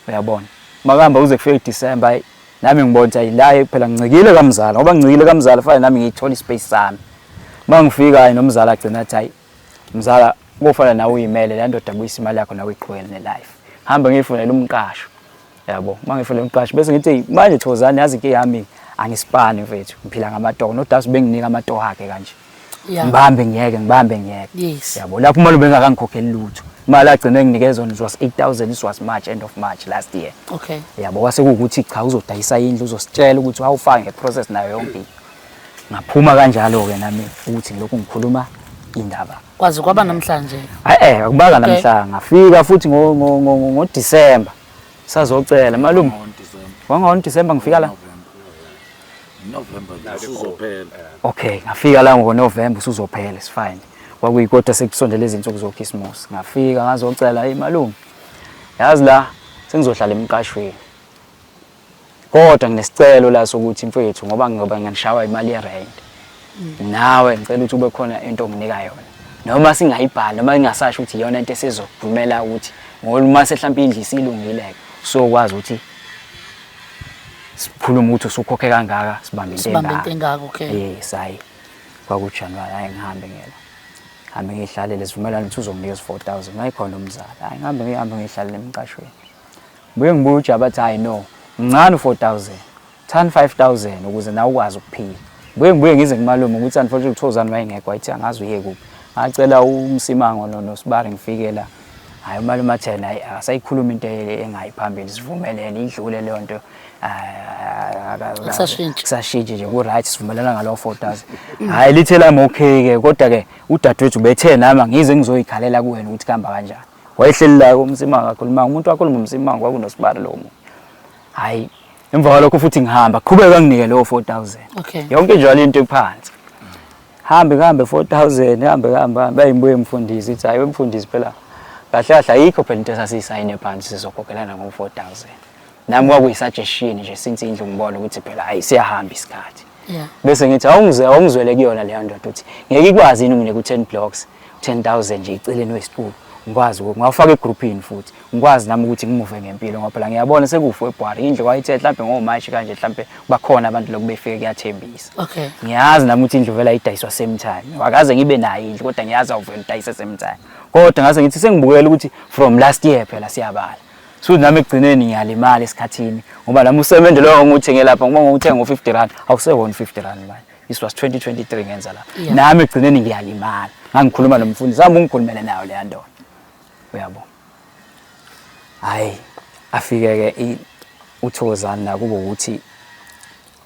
Uyabona. Makahamba kuze kufike uDecember hayi nami ngibona ukuthi ayi la phela ngincikile kamzala ngoba ngincikile kamzala fanele nami ngiyithola ispace sami. Mangifika hayi nomzala agcina athi hayi mzala kofana nawe uyimele le ndoda buyisa imali yakho nawe iqhubeke ne-life. Hamba ngiyifunela umqasho. Yabo, mangifunela umqasho bese ngithi manje Thokozani yazi inkinga yami angisipani mfethu ngiphila ngamatoho noDabs benginika amatoho akhe kanje. Ngibambe ngiyeke, ngibambe ngiyeke. Yes. Yabo lapho umalume engakangikhokheli lutho. Imali agcine enginikeza yona it was 8000, it was March, end of March last year. Okay. Yabo kwase kuwukuthi cha uzodayisa indlu uzositshela ukuthi wawufaka ngeprocess nayo yonke into. Ngaphuma kanjalo-ke nami ukuthi ngilokhu ngikhuluma indaba. Kwaze kwaba namhlanje. Hayi eh akubanga namhlanje ngafika futhi ngo ngo ngo ngo December sazocela malume. Wango December ngifika la. November nje usuzophela. Okay, ngafika la ngo November usuzophela it's fine. Kwakuyikodwa sekusondele izinsuku zokhisimusi. Ngafika ngazocela hey malume. Yazi la sengizohlala emqashweni. Kodwa nginesicelo la sokuthi mfethu ngoba ngoba ngishawa imali ye-rent. Nawe ngicela ukuthi ube khona into onginika yona. Noma singayibhali noma ingasasho ukuthi iyona into esizokuvumela ukuthi ngoba uma sehlampe indlu isilungile sokwazi ukuthi sikhulume ukuthi usukhokhe kangaka sibambe into Sibambe into engaka, okay. Yes, hayi. KwakuJanuary hayi ngihambe ngela. Ngihambe ngihlalele sivumelane ukuthi uzonginikeza 4000 mayikhona umzali. Hayi ngihambe ngihambe ngihlalele emqashweni. Ngibuye ngibuye uJaba athi hayi no, mncane u-4000. Thani 5000 ukuze nawe ukwazi ukuphila. Ngibuye ngibuye ngize kumalume ukuthi unfortunately uThozani wayengekho wayethi angazi uye kuphi. Ngacela uMsimango noSibari ngifike la. Hayi umalume athi yena hayi akasayikhuluma into engayi phambili sivumelene idlule leyo nto. Akusashintshi. Kusashintshi nje ku right sivumelana ngalowo 4000. Hayi lithe lami okay ke kodwa ke udadewethu bethe nami angize ngizoyikhalela kuwena ukuthi kuhamba kanjani. Wayehleli la uMsimango akakhulumanga umuntu wakhuluma uMsimango kwakunoSibari lowo muntu. Hayi emva kwalokho futhi ngihamba qhubeka nginike lowo 4000. Okay. Yonke njalo into ephansi. Hambe kuhambe 4000 hambe kuhambe hambe ayibuye umfundisi ithi hayi wemfundisi phela kahle kahle ayikho phela into esasiyisayine phansi sizokhokhelana ngo 4000. Nami kwakuyi-suggestion nje since indlu ngibona ukuthi phela hayi siyahamba isikhathi. Yeah. Bese ngithi awungizwe awungizwele kuyona leyo ndoda ukuthi ngeke ikwazi yini unginike u-10 blocks 10000 nje iceleni wesiqubu ngikwazi ukuthi ngawufaka egroupini futhi ngikwazi nami ukuthi ngimuve ngempilo ngoba phela ngiyabona sekuwu-February indlu wayithe mhlambe ngo-March kanje mhlambe bakhona abantu lokhu befike kuyathembisa. Okay. Ngiyazi nami ukuthi indlu vele ayidayiswa same time. Akaze ngibe nayo indlu kodwa ngiyazi awuvele udayise same time. Kodwa ngase ngithi sengibukela ukuthi from last year phela siyabala. So nami ekugcineni ngiyalimala esikhathini ngoba nami usemende lowo ngiwuthenge lapha ngoba ngiwuthenga ngo-50 rand awusewona 50 rand manje. This was 2023 ngenza la. Yeah. Nami ekugcineni ngiyalimala. Ngangikhuluma nomfundisi, hamba ungikhulumele nayo leya ndoda. Uyabo. Hayi afike ke uThokozani la kube ukuthi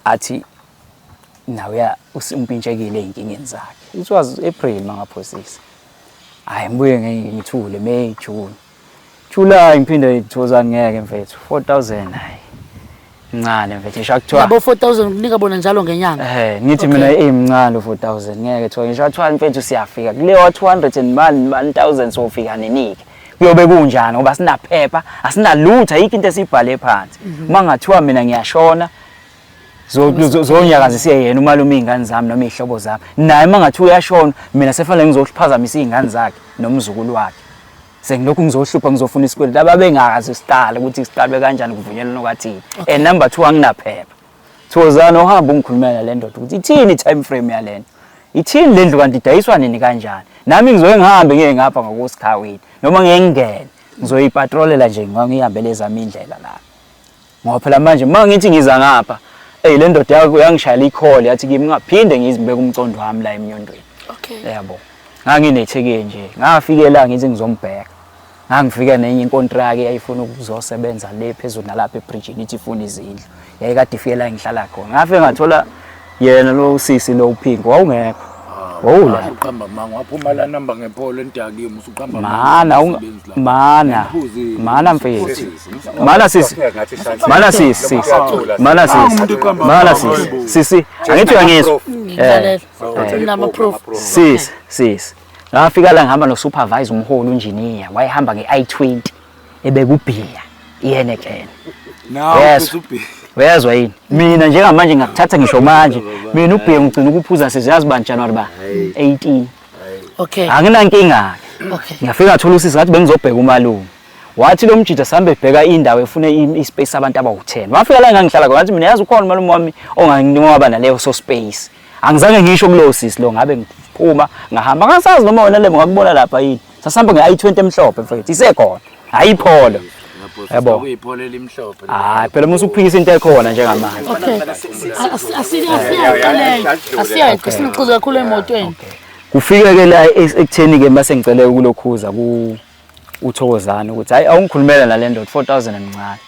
athi nawe umpintshekile ey'nkingeni zakhe. It was April mangaphosisi. Hayi ngibuye ngithule May, June. July ngiphinde Thokozani ngeke mfethu 4000 hayi. Mncane mfethu ngisho kuthiwa Yabo 4000 ukunika bona njalo ngenyanga. Eh ngithi mina eh mncane 4000 ngeke kuthiwa ngisho kuthiwa mfethu siyafika kuleyo 200 and 1000 sofika ninike. Kuyobe kunjani ngoba sinaphepha asinalutho ayikho into esibhale phansi. Uma ngathiwa mina ngiyashona zonyakazise yena umalume iy'ngane zami noma iy'hlobo zami naye uma ngathiwa uyashona mina sefanele ngizophazamisa iy'ngane zakhe nomzukulu wakhe sengilokhu ngizohlupha ngizofuna isikweletu ababengakazi siqale ukuthi siqalwe kanjani kuvunyelwana kwathini and number 2 anginaphepha Thokozani uhamba ungikhulumela le ndoda ukuthi ithini i-time frame yalento ithini le ndlu kanti idayiswa nini kanjani nami ngizoye ngihambe ngiye ngapha ngokusikhawini noma ngeke ngingene ngizoyipatrolela nje ngihambele ezami indlela la ngoba phela manje uma ngithi ngiza ngapha eyi le ndoda yakho yangishayela i-call yathi kimi ngingaphinde ngizibeke umcondo wami la emnyondweni Okay. yabo nganginetheke nje ngafike la ngithi ngizombheka ngangifika nenye inkontraki eyayifuna ukuzosebenza le phezulu nalapha ebridgini ithi ifuna izindlu yayikade ifike la engihlala khona ngafike ngathola yena lo sisi lo uPhinko wawungekho wawula Uqamba manga waphuma la namba ngepolo entakiwe usuqamba mana mana mana mfethu mana sisi mana sisi sisi mana sisi mana sisi sisi angithi uyangizwa Ngikulalele. Nama proof. sis sis ngafika la ngihamba no supervisor umholi unjiniya wayehamba nge i20 ebekubhiya iyenekene Nawe Yes. usubhi. Uyezwa yini? Mina njengamanje ngakuthatha ngisho manje. Mina ubhiya ngigcina ukuphuza siyazi bani January ba 18. Okay. Anginankinga. Okay. Ngiyafika ngathola usisi ngathi bengizobheka umalume. Wathi lo mjida sihambe ebheka indawo efuna ispace abantu abawu-10. Wafika la ngangihlala khona ngathi mina yazi ukhona umalume wami ongangiwaba naleyo so space. Angizange ngisho kulowo sisi lo ngabe ngiphuma ngahamba ngasazi noma wena lebo ngakubona lapha yini. Sasihamba nge-i20 emhlophe mfethu isekhona. Hayi ipholo. Yabo. Kuyipholo elimhlophe. Hayi phela uma usuphikisa into ekhona njengamanje. Okay. Asiyayiqaleyo. Asiyayiqe sinoxuza kakhulu emotweni. Kufike ke la ekutheni ke mase ngicele ukulokhuza ku uThokozani ukuthi hayi awungikhulumela nale ndoda 4000 emncane.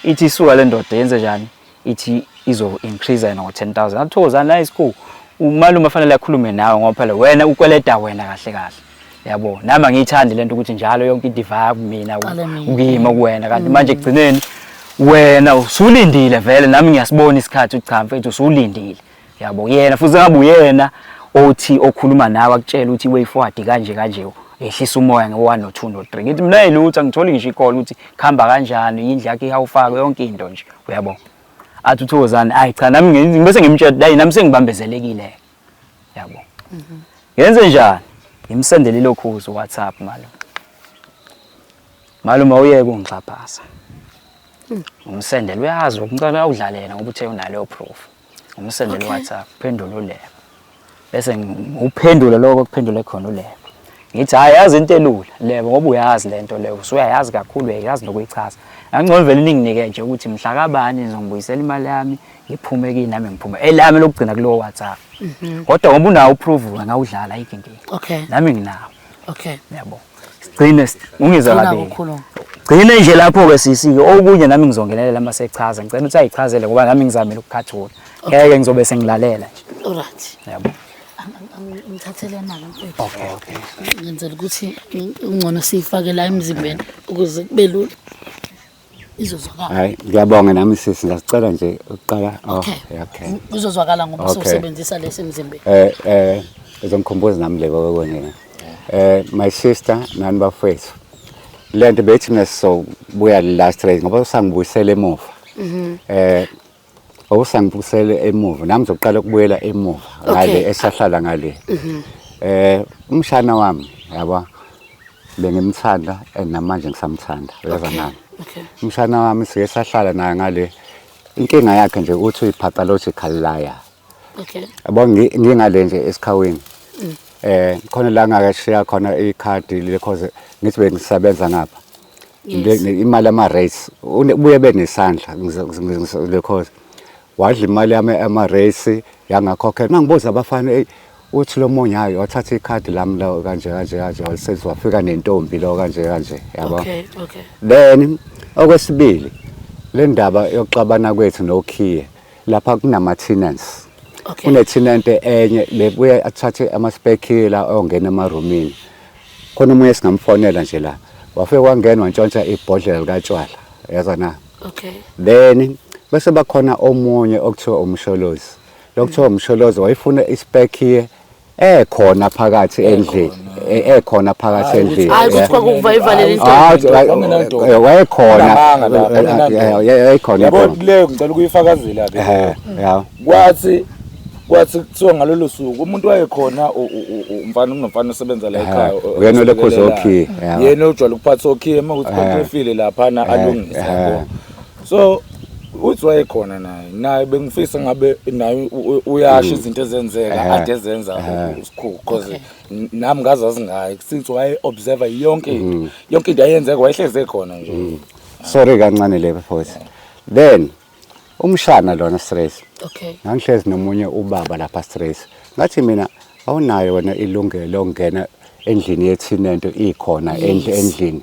Ithi isuka le ndoda yenze njani? Ithi izo increase yena ngo 10000. AThokozani hayi sikhu umalume fanele akhulume nawe ngoba phela wena ukweleta wena kahle kahle. Yabo nami angiyithandi lento ukuthi njalo yonke into ivaya kumina ukuyima kuwena kanti manje ekugcineni wena usulindile vele nami ngiyasibona isikhathi ukuthi cha mfethu usulindile. Yabo yena futhi ngabe uyena othi okhuluma nawe akutshela ukuthi way forward kanje kanje ehlisa umoya ngo-1 no-2 no-3 ngithi mina yilutho angitholi ngisho ikole ukuthi kuhamba kanjani indlu yakhe ihawufake yonke into nje uyabo athi uThokozani ayi cha nami ngibese ngimtshela hayi nami sengibambezelekile yabo ngenze njani ngimsendele ilokhuzu WhatsApp malume malume awuyeke ungixhaphaza ngimsendele uyazi ngicela awudlalela ngoba uthe unaleyo proof Ngimsendele okay. WhatsApp phendula uLebo. Bese nguphendula lokho kuphendule khona uLebo. Ngithi hayi yazi into elula Lebo ngoba uyazi lento leyo usuyayazi kakhulu uyayazi nokuyichaza. Angcono vele ninginike nje ukuthi mhla kabani nizongibuyisela imali yami ngiphume kini nami ngiphume elami lokugcina kulowo WhatsApp. Kodwa ngoba unawo uproof ngawudlala ayikho inkinga. Okay. Nami nginawo. Okay. Yabo. Sigcine ungizwa kabi. Gcine nje lapho ke sisi ke okunye nami ngizongenelela uma sechaza. Ngicela ukuthi ayichazele ngoba nami ngizamile ukukhathula. Ngeke ngizobe sengilalela nje. Alright. Yabo. Ngithathele nalo mfethu. Okay, okay. Ngenzela ukuthi ungcono siyifake la emzimbeni ukuze kube lula. Izozwakala. Hayi, ngiyabonga nami sisi ngiyacela nje ukuqala. Oh, okay. Okay. Kuzozwakala ngoba usebenzisa lesi emzimbeni. Uzongikhumbuza nami lebo kwenye. My sister nani bafethu. Lento bethi mina sizobuya last race ngoba usangibuyisela emuva. Usangibuyisela emuva nami ngizoqala ukubuyela emuva ngale esahlala ngale. Umshana wami yabo bengimthanda and namanje ngisamthanda uyezwa nami. Umshana wami sike sahlala naye ngale inkinga yakhe nje uthi uyi-pathological liar. Okay. Yabo ngingale nje esikhawini. Khona la ngakashiya khona ikhadi lekhoze ngithi bengisebenza ngapha. Imali ama rates ubuye benesandla lekhoze. Wadla imali yami ama rates yangakhokhela. Mangibuza abafana hey uthi lo munye hayi wathatha ikhadi lami la kanje kanje kanje walisenza wafika nentombi lo kanje kanje yabo. Okay, okay. Then okwesibili le ndaba yokuxabana kwethu nokhiye lapha kunama tenants. Okay. Kune tenant enye lebuye athathe ama spare key la ongena emarumini. Khona omunye singamfonela nje la. Wafike wangena wantshontsha ibhodlela likatshwala. Yaza na. Okay. Then bese bakhona omunye okuthiwa umsholozi. Lokuthiwa umsholozi wayefuna ispare key ekhona phakathi endlini. Ekhona phakathi endlini. Hayi ukuthi kwakuvayivalele into. Wayekhona. Wayekhona. Yabo leyo ngicela ukuyifakazela ke. Yeah. Kwathi kuthiwa ngalolo suku umuntu wayekhona umfana kunomfana osebenza la ekhaya. Uyena olekhoza okhiye. Yena ojwayele ukuphatha okhiye uma kuthi konke laphana alungise yabo. So uthi wayekhona naye bengifisa ngabe naye uyasho izinto ezenzeka ade ezenza usikhulu because nami ngazazi ngaye since waye observer yonke into yonke into ayenzeka wayehleze khona nje. Sorry kancane le bafowethu. Then umshana lona stress. Okay. Ngangihlezi nomunye ubaba lapha stress. Ngathi mina awunayo wena ilungelo lokungena endlini yethinento ikhona endlini.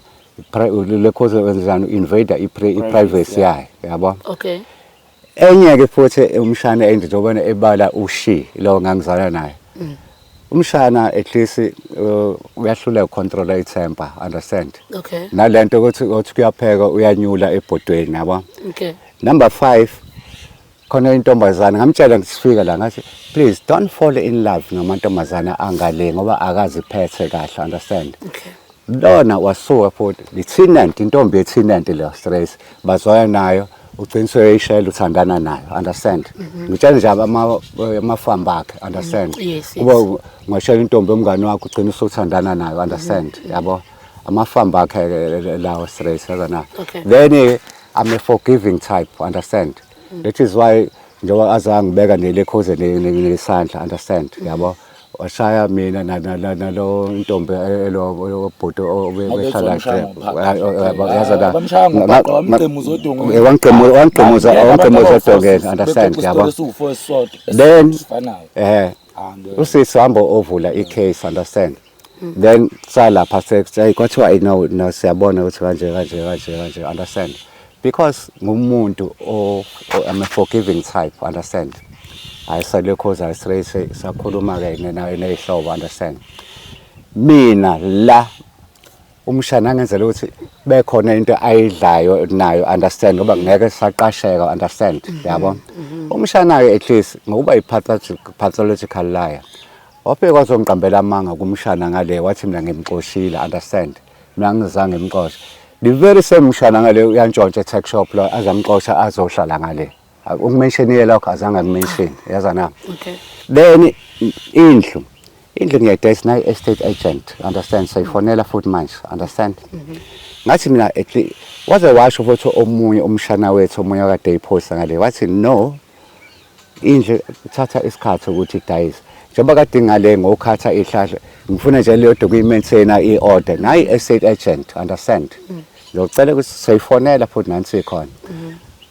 Lekhoze wenzani invader i-privacy yayo yabo. Okay. Enye ke futhi umshana endlini njengoba ebala ushi lo ngangizalana naye. Umshana at least uyahluleka ucontrol itemper, understand? Okay. Nalento ukuthi kuyapheka uyanyula ebhodweni yabo. Okay. Number 5 khona intombazana ngamtshela ngisifika la ngathi please don't fall in love ngamantombazana angale ngoba akaziphethe kahle, understand? Okay. Lona wasuka futhi i-tenant intombi ye-tenant le stress bazwana nayo ugcina seyishela uthandana nayo, understand? Ngitshela nje amafamba akhe, understand? Kuba ungashela intombi yomngane wakho ugcina usuthandana nayo, understand? Yabo amafamba akhe lawo stress yazana. Then I'm a forgiving type, understand? That is why njengoba azangibeka nelekhoze nesandla, understand? Yabo washaya mina nalo intombi elo bhuti obehlala yaza wamgqimuza odongeni, understand? Yabo then Usisi hamba ovula i-case, understand? Then salapha sex, kwathiwa, "Hey, no, no, siyabona ukuthi kanje kanje kanje kanje," understand? Because ngumuntu I'm a forgiving type, understand? Ayisalekhoza ayi-straight, sakhuluma-ke ney'hlobo, understand? Mina la umshana angenzela ukuthi bekhona into ayidlayo nayo, understand? Ngoba ngeke saqasheka, understand? Yabo, umshana-ke at least ngokuba i-pathological liar, wafike wazongiqambela amanga kumshana ngale, wathi mina ngimxoshile, understand? Mina ngizange ngimxoshe. The very same mshana ngale uyantshontsha e-tuck shop lo, azamxosha azohlala ngale. Ukumentionile lokho, azange akumention, yaza na? Okay. Then indlu ngiyayidayisa nayo estate agent, understand? Sayifonela futhi manje, understand? Ngathi mina at least waze washo futhi omunye umshana wethu, omunye akade eyiphosa ngale, wathi no, indlu ithatha isikhathi ukuthi idayise, njengoba kade ngale ngokhatha ihlahla, ngifuna nje leyo kuyi-maintain i-order nayi estate agent, understand? Ngizocela ukuthi siyifonela futhi nansi ikhona.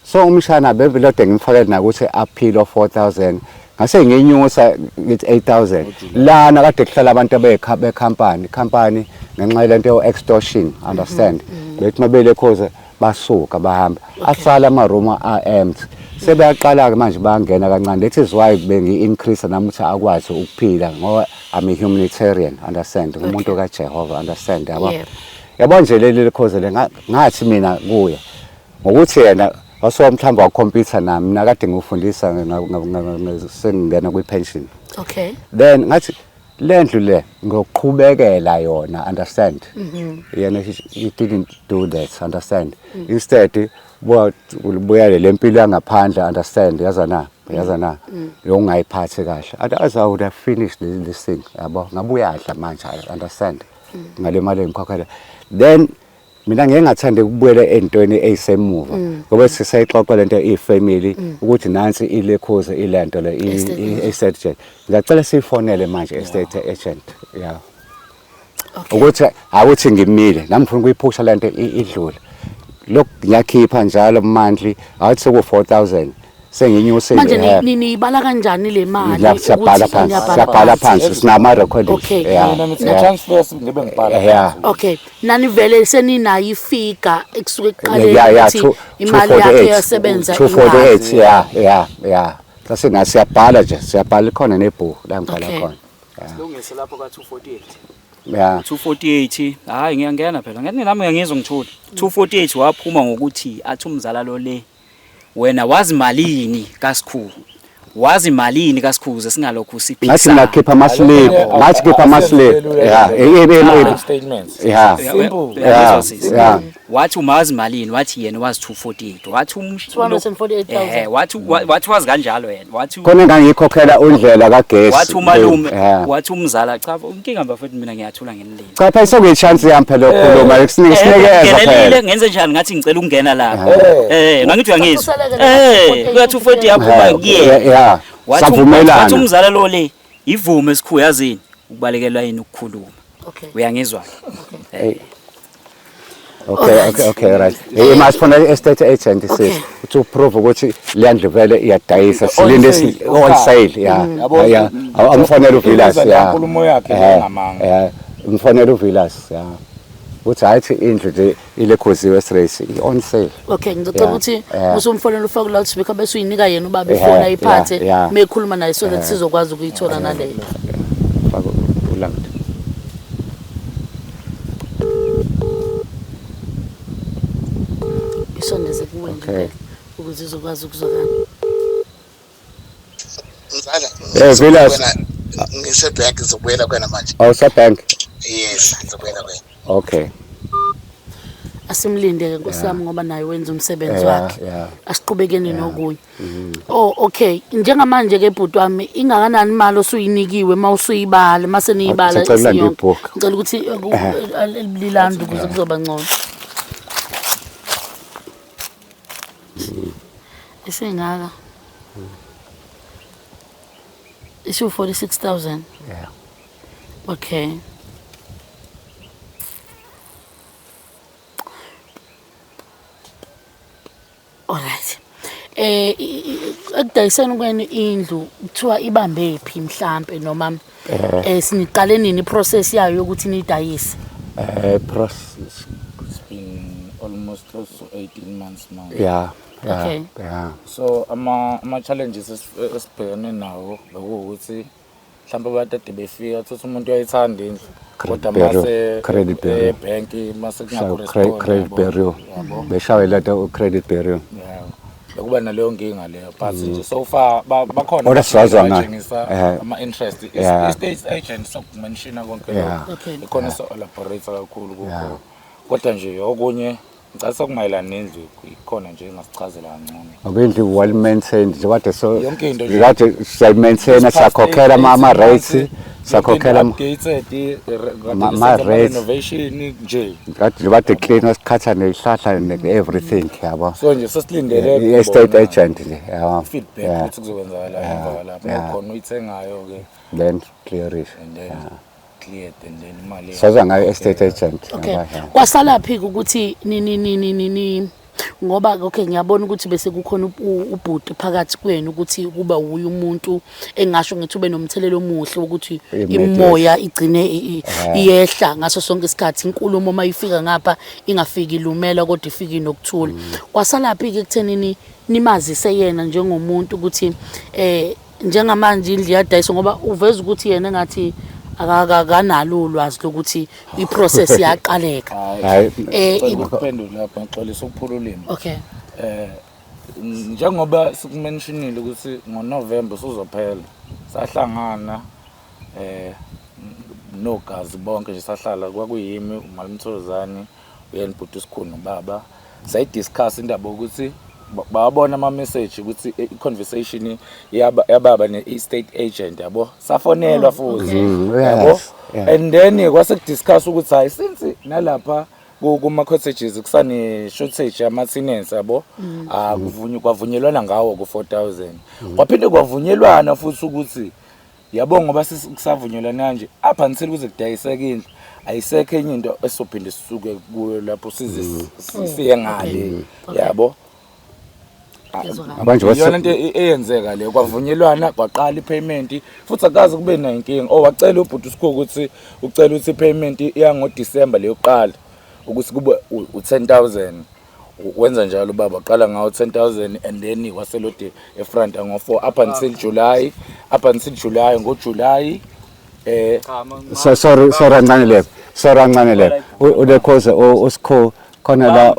So umshana bebelode ngimfakele nakuthi aphilo 4000, ngase nginyusa ngithi 8000. Lana kade kuhlala abantu bekhampani company, ngenxa yalento yo extortion, understand? Bethi mabele khoze basuka bahamba, asala ama room a empty. Sebeyaqala ke manje bayangena kancane. That is why bengi increase nami ukuthi akwazi ukuphila, ngoba I'm a humanitarian, understand? Umuntu kaJehova, understand? Yabo, yabo nje leli likhoze le, ngathi mina kuye ngokuthi yena wasuka mhlawumbe wakhompyutha nami, mina kade ngifundisa sengingena kwi-pension. Then ngathi le ndlu le ngokuqhubekela yona, understand? Yena he didn't do that, understand? Instead buya le mpilo yangaphandle, understand? Yaza na, yaza na, yokungayiphathi kahle. Otherwise I would have finished this thing, yabo, ngabe uyadla manje, understand? Ngale mali engikhokhela. Then mina ngeke ngathanda ukubuyela ey'ntweni ey'semuva, ngoba sisayixoxa lento iyi-family ukuthi nansi ilekhuze ilento le Estate i-estate agent. Ngiyacela siyifonele manje estate agent, ya. Okay. Ukuthi awuthi ngimile nami ngifuna ukuyiphusha lento idlule. Lokhu ngiyakhipha njalo monthly, awuthi seku 4000, senginyuse. Manje niyibala kanjani le mali? La siyabhala ukuthi phansi. niyabhala Siyabhala phansi, sinama recordings. Okay. Mina ngithi transfer ngibe ngibhala. Okay, nani vele seninayo i-figure ekusuke ekuqaleni ukuthi imali yakhe 248 yasebenza? 248, ya, sasina siyabhala nje, siyabhala, ikhona nebhuku la ngibhala khona. Silungise lapho ka 248. 248, hayi, ngiyangena phela, ngathi nami ngiyangizwa ngithula. 248 waphuma ngokuthi athi umzala lo le, wena wazi malini kaSikhulu, wazi malini kaSikhulu, singalokhu Ngathi siphikisana. mina khipha ama-slip, ngathi khipha ama-slip, ya. Statements. Simple. Uyangizwa, sisi? Wathi umazi malini, wathi yena wazi 248, wathi 248,000. Wathi wazi kanjalo yena, wathi Khona engangiyikhokhela undlela kagesi. Wathi umalume, wathi umzala, cha, inkinga bafethu, mina ngiyathula ngenilile. Cha phela, sekuyi-chance yami phela yokukhuluma, sinikeza Ngenelile. phela. Ngenze njani? Ngathi ngicela ukungena lapha. Ngathi uyangizwa. Usaleke Kuya 240 yaphuma kuyena. Wathi Savumelana. Umzala lo le, ivume esikhulu, yazini ukubalekelwa yini ukukhuluma. Uyangizwa? Okay, right. Masifuna i-estate agent, sis, to prove ukuthi le ndlu vele iyadayisa. Silinde sale, on sale, ya. Yabo, Ya, amfonela uVillas, Ibuza ya. lenkulumo yakhe ngamanga. Umfonela uVillas, ya. Uthi hayi, indlu nje ilekhoziwe straight, i-on sale. Okay, ngizocela ukuthi usumfonela ufake loudspeaker bese uyinika yena ubaba ifoni ayiphathe mekhuluma naye, so that sizokwazi ukuyithola naleyo. Faka u-loud. Isondeze kuwe nje phela, ukuze izokwazi ukuzwakala. Mzala. Villas. Ngise-bank, ngizobuyela kuwena manje. Oh, bank. Yes, ngizobuyela kuwena. Okay. Asimlinde-ke, nkosi yami, ngoba naye wenza umsebenzi wakhe. Asiqhubekeni nokunye. Oh, okay, njengamanje-ke bhuti wami, ingakanani imali osuyinikiwe uma usuyibala, uma seniyibala Sicela ulande isiyonke? ibhuku. Ngicela ukuthi lilande ukuze kuzoba ngcono. Isingaka, isiwu-46,000. Yeah. Okay. Alright. Ekudayiseni kwenu indlu kuthiwa ibambe phi mhlampe noma siniqale nini process yayo yokuthi niyidayise? Process. It's been almost close to 18 months now. Yeah. So ama challenges esibhekene nawo bekuwukuthi mhlawumbe abantu ade befika thothi umuntu uyayithanda indlu, kodwa Bureau, mase credit bureau. ebhenki mase Shayo credit bureau. Beshawe lento credit bureau. Yeah. Bekuba naleyo nkinga leyo, but nje so far bakhona Kodwa sizwa ngayo. abatshengisa ama-interest. I-state agent sokumenshina konke lokho. Ikhona so-elaborate kakhulu kukho, kodwa nje okunye ngicela sekumayelana nendlu ikhona nje engasichazela kangcono. Ngoba indlu well maintained nje kade, so Yonke into nje. kade siyayi-maintaina, siyakhokhela ama-rates, siyakhokhela Updated ama-rates. Renovation nje. Kade nje bade clean, sikhatha ney'hlahla ne-everything, yabo. So nje sesilindele I-estate kubona agent nje, yabo. feedback ukuthi kuzokwenzakalani emva kwalapho khona uyithengayo-ke Then clear it. And then cleared and then imali Saza ngayo estate agent. Okay. Kwasalaphi ukuthi ni ni ni ni ni ni ngoba okay, ngiyabona ukuthi bese kukhona ubhuti phakathi kwenu ukuthi kuba uye umuntu engasho ngithi ube nomthelelo omuhle ukuthi Immediate. Imoya igcine iyehla ngaso sonke isikhathi, inkulumo mayifika ngapha ingafiki ilumela kodwa ifike inokuthula. Kwasalaphi ke ekuthenini nimazise yena njengomuntu ukuthi njengamanje indlu iyadayiswa, ngoba uveza ukuthi yena engathi akanalo ulwazi lokuthi i-process iyaqaleka? Hayi. Ukuphendula lapha, ngixolisa ukuphula ulimi. Okay. Njengoba sikumentionile ukuthi ngoNovember usuzophela, sahlangana nogazi bonke nje, sahlala, kwakuyimi, uMalimthozani, uyena bhuti usikhulu nobaba, sayidiscuss indaba ukuthi bawabona ama-message ukuthi i-conversation yababa ne-estate agent, yabo, safonelwa futhi, yabo. And then kwase kudiscuss ukuthi hayi, since nalapha kuma-cottages kusane shortage yama-tenants, yabo, akuvunywa, kwavunyelwana ngawo ku-4000. Kwaphinde kwavunyelwana futhi ukuthi, yabo, ngoba kusavunyelwana kanje up until kuze kudayiseke indlu, ayisekho enye into esizophinde sisuke kuyo lapho size siye ngale, yabo. Ngizwa. Manje Iyona into eyenzeka leyo, kwavunyelwana, kwaqala i-payment futhi akaze kube nayinkinga. Oh, wacela ubhuti usikho ukuthi ucela ukuthi i-payment yangoDisemba leyokuqala ukuthi kube u-10,000. Wenza njalo ubaba, waqala ngawo 10,000 and then waselode efront ngo-4 up until July, up until July, ngoJuly So, sorry, sorry kancane lepho, sorry kancane lepho. Ulekhoze usikho khona la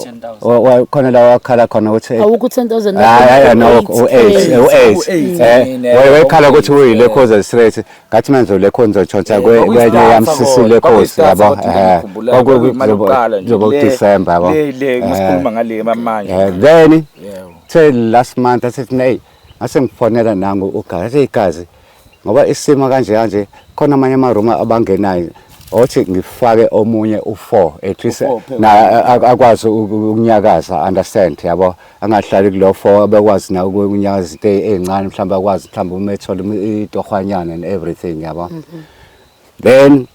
khona la wakhala khona ukuthi Awukho 10,000. Hayi hayi, no, u8, u8. U-eight, mina, Wayekhala ukuthi uyilekhoze straight, ngathi manje ulekhoze utshontsha kwenye yamsisi lekhoze, yabo. Kuzoba uDecember, yabo. Le ngisikhuluma ngale manje. Then the last month athi hey, ngase ngifonela nangu ugazi, athi igazi ngoba isimo kanje kanje, khona amanye ama-room abangenayo, othi ngifake omunye u4 at least U-four phela. Na akwazi ukunyakaza, understand, yabo, angahlali kulo 4, bekwazi na ukunyakaza izinto ey'ncane, mhlawumbe akwazi mhlawumbe uma ethola itohwanyana and everything, yabo. Then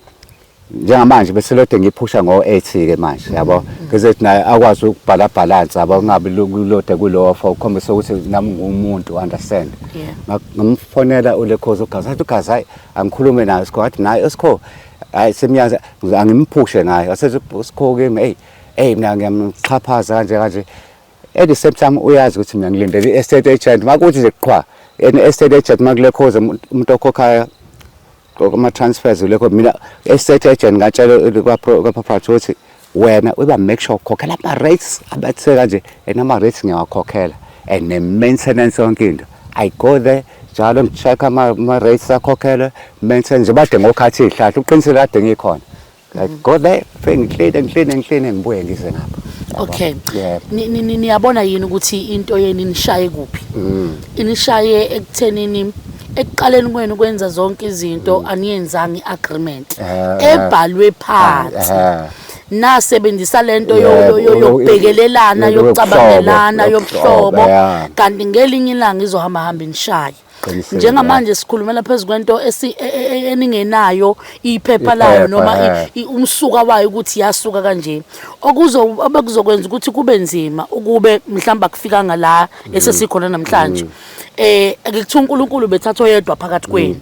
njengamanje beselode ngiphusha ngo-8 ke manje, yabo, ngizothi naye akwazi ukubhala balance, yabo, kungabi kulode kulo 4, ukukhombisa ukuthi nami ngumuntu, understand. Ngamfonela ulekhozi ugazi, athi ugazi hayi, angikhulume naye usikho, athi naye usikho hayi, semyazi angimphushe ngayo, wasethi usikho kimi, hey hey, mina ngiyamxhaphaza kanje kanje. At the same time uyazi ukuthi mina ngilindele i-estate agent, makuthi nje qhwa estate agent makulekhozi umuntu okhokhayo ama-transfers ulekho, mina estate agent ngatshela kwa-property ukuthi wena uba make sure ukhokhela ama-rates abathe kanje, and ama-rates ngiyawakhokhela and ne-maintenance, yonke into. I go there njalo, ngi-check ama-rates akhokhelwe, maintenance nje bade ngokhathi iy'hlahla, uqinisile kade ngikhona. I go there, fike ngikline, ngikline, ngikline, ngibuye ngize ngapha. Okay. Yeah. Niyabona yini ukuthi into yeni inishaye kuphi? Inishaye ekuthenini ekuqaleni kwenu kwenza zonke izinto aniyenzanga i-agreement ebhalwe phansi. Nasebenzisa lento yokubhekelelana, yokucabangelana, yobuhlobo, yobuhlobo, kanti ngelinye ilanga izohamba hamba inishaye. Qinisile, Njengamanje sikhulumela phezu kwento eningenayo iphepha layo Iphepha, noma umsuka wayo ukuthi yasuka kanje, okuzo obekuzokwenza ukuthi kube nzima ukube mhlawumbe akufikanga la esesikhona namhlanje. Ngikuthiwa uNkulunkulu bethatha oyedwa phakathi kwenu,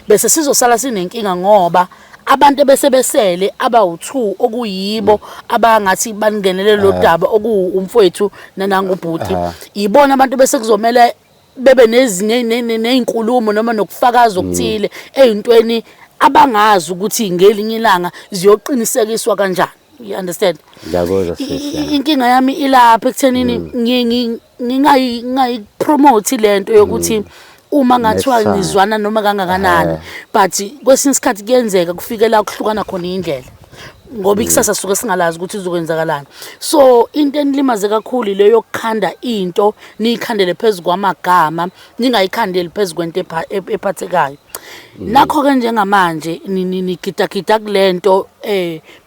bese sizosala sinenkinga, ngoba abantu ebese besele abawu-2 okuyibo abangathi bangenele lo daba, okuwumfowethu nanangubhuti, ibona abantu bese kuzomela bebe nezinkulumo noma nokufakaza okuthile ey'ntweni abangazi ukuthi ngelinye ilanga ziyoqinisekiswa kanjani. You understand? Ngiyakuzwa, sisi. Inkinga yami ilapha ekuthenini ngingayi-promote lento yokuthi uma ngathiwa Next time. nizwana noma kangakanani, but kwesinye isikhathi kuyenzeka kufike la kuhlukana khona indlela, ngoba ikusasa suke singalazi ukuthi izokwenzakalani. So into enilimaze kakhulu ile yokukhanda into, niyikhandele phezu kwamagama, ningayikhandeli phezu kwento ephathekayo. Nakho-ke njengamanje nigidagida kule nto.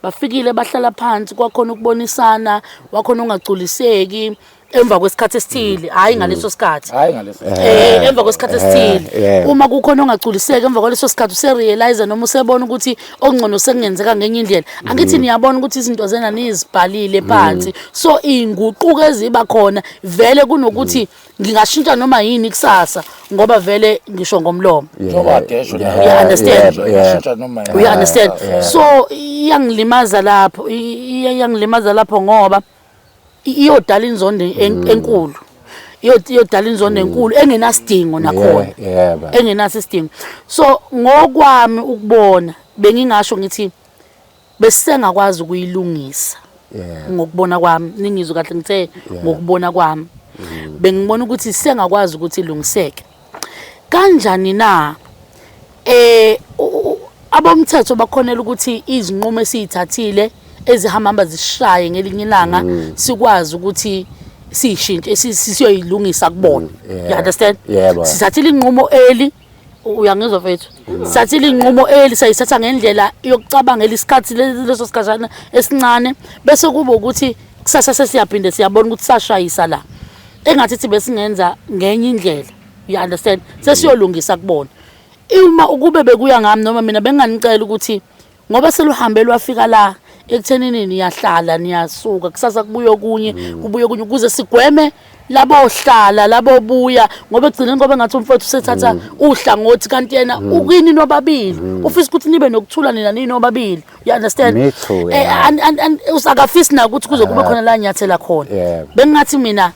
Bafikile, bahlala phansi, kwakhona ukubonisana, wakhona ungagculiseki emva kwesikhathi esithile, hhayi ngaleso sikhathi. Hayi, ngaleso. Emva kwesikhathi esithile, uma kukhona ongagculiseki emva kwaleso sikhathi, use-realize noma usebona ukuthi okungcono sekungenzeka ngenye indlela. Angithi niyabona ukuthi izinto zena nizibhalile phansi, so iy'nguquko eziba khona vele kunokuthi ngingashintsha noma yini kusasa, ngoba vele ngisho ngomlomo. Njengoba kade esho. You understand? Yeah. Shintsha noma yini. You understand? Yeah. So iyangilimaza lapho, iyangilimaza lapho ngoba iyodala inzondo enkulu. Iyodala inzondo enkulu engenasidingo nakhona. Yebo. Engenaso isidingo. So ngokwami ukubona, bengingasho ngithi besengakwazi ukuyilungisa. Ngokubona kwami, ningizwe kahle, ngithe ngokubona kwami bengibona ukuthi sengakwazi ukuthi ilungiseke kanjani na. Abomthetho bakhonela ukuthi izinqumo esiyithathile ezihamba zishaye ngelinye ilanga sikwazi ukuthi siyishintshe, siyoyilungisa kubona. You understand? Yebo. Sithathile inqumo eli, uyangizwa mfethu, sithathile inqumo eli, sayithatha ngendlela yokucabangela isikhathi leso sikhashana esincane, bese kuba ukuthi kusasa sesiyaphinde siyabona ukuthi sashayisa la, engathi thi besingenza ngenye indlela. You understand? Sesiyolungisa kubona. Uma ukube bekuya ngami, noma mina benginganicela ukuthi ngoba seluhambe lwafika la ekuthenini niyahlala, niyasuka, kusasa kubuye okunye, kubuye okunye, ukuze sigweme labo hlala labo buya, ngoba ekugcineni ngoba ngathi umfowethu usethatha uhlangothi, kanti yena ukini nobabili, ufisa ukuthi nibe nokuthula nina ninobabili. You understand? Me too, yeah. And usakafisi na ukuthi kuze kube khona la nyathela khona. Bengingathi mina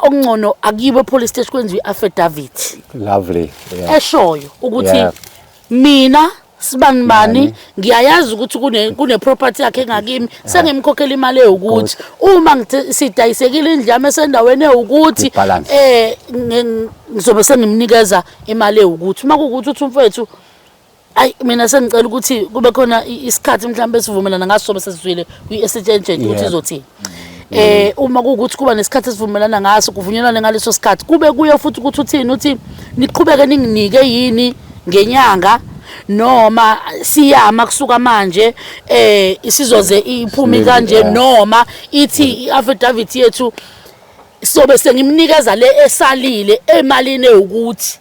okungcono akuyiwe police station, kwenziwe i-affidavit Lovely. Yeah. eshoyo ukuthi mina sibani bani Bani. ngiyayazi ukuthi kune property yakhe engakimi, sengimkhokhela imali ewukuthi, uma ngithi sidayisekile indlu yami esendaweni ewukuthi, I-balance. Ngizobe sengimnikeza imali ewukuthi. Uma kuwukuthi uthi umfowethu, ayi, mina sengicela ukuthi kube khona isikhathi mhlawumbe esivumelana ngaso, sobe sesizwile kwi-estate agent ukuthi izothini. Uma kuwukuthi kuba nesikhathi esivumelana ngaso, kuvunyelwane ngaleso sikhathi, kube kuyo futhi ukuthi uthini, uthi niqhubeke ninginike yini ngenyanga, noma siyama kusuka manje, isizoze iphume Silinde, kanje, noma ithi i-affidavit yethu sobe sengimnikeza le esalile emalini ewukuthi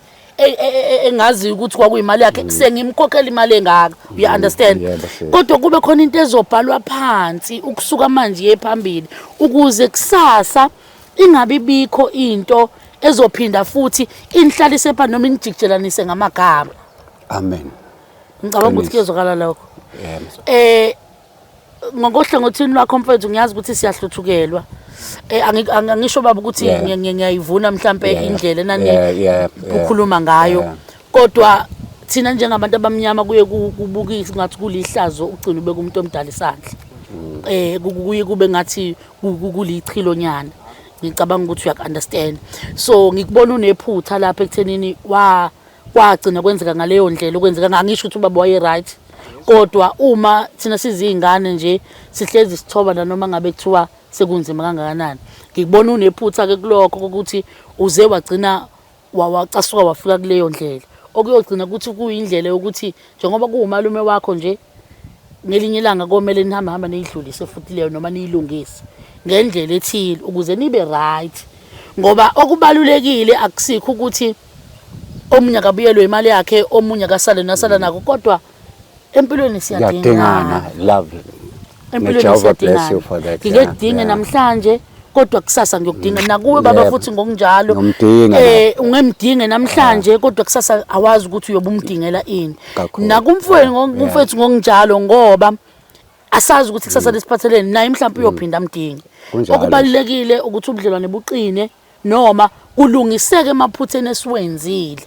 engaziyo ukuthi kwakuyimali yakhe, sengimkhokhela imali engaka. You understand? Yebo, sis. Kodwa kube khona into ezobhalwa phansi ukusuka manje iye phambili, ukuze kusasa ingabi bikho into ezophinda futhi inhlalise phansi noma inijikijelanise ngamagama. Amen. Ngicabanga ukuthi Qiniso. kuyezwakala lokho. Yebo. Ngokohlangothini lwakho mfethu, ngiyazi ukuthi siyahluthukelwa. Angisho baba ukuthi ngiyayivuna mhlambe indlela enani ukhuluma ngayo, kodwa thina njengabantu abamnyama kuye kubukise ngathi kulihlazo ugcina ubeka umuntu omdala isandla. Kuye kube ngathi kulichilonyana. Ngicabanga ukuthi uyak-understand. So ngikubona unephutha lapha ekuthenini wa kwagcina kwenzeka ngaleyo ndlela okwenzeka. Ngangisho ukuthi ubaba waye right, kodwa uma thina sizingane nje sihlezi sithoba nanoma ngabe kuthiwa sekunzima kangakanani. Ngikubona unephutha ke kulokho ukuthi uze wagcina wacasuka wafika kuleyo ndlela, okuyogcina ukuthi kuyindlela yokuthi njengoba kuwumalume wakho nje, ngelinye ilanga komele nihambe hamba niyidlulise futhi leyo noma niyilungise ngendlela ethile ukuze nibe right, ngoba okubalulekile akusikho ukuthi omunye akabuyelwe imali yakhe, omunye akasale nasala nako, kodwa empilweni siyadingana. Siyadingana. Lovely. Empilweni May Jehovah bless siyadingana. you for that. Ngike kudinge namhlanje. Kodwa kusasa ngiyokudinga nakuwe baba futhi ngokunjalo. Ngiyomdinga Ungemdinge namhlanje kodwa kusasa awazi ukuthi uyobe umdingela ini. Kakhulu. Nakumfowenu ngomfowethu ngokunjalo, ngoba asazi ukuthi kusasa lesiphatheleni naye, mhlawumbe uyophinda amdinge. Kunjalo. Okubalulekile ukuthi ubudlelwane buqine noma kulungiseke emaphutheni esiwenzile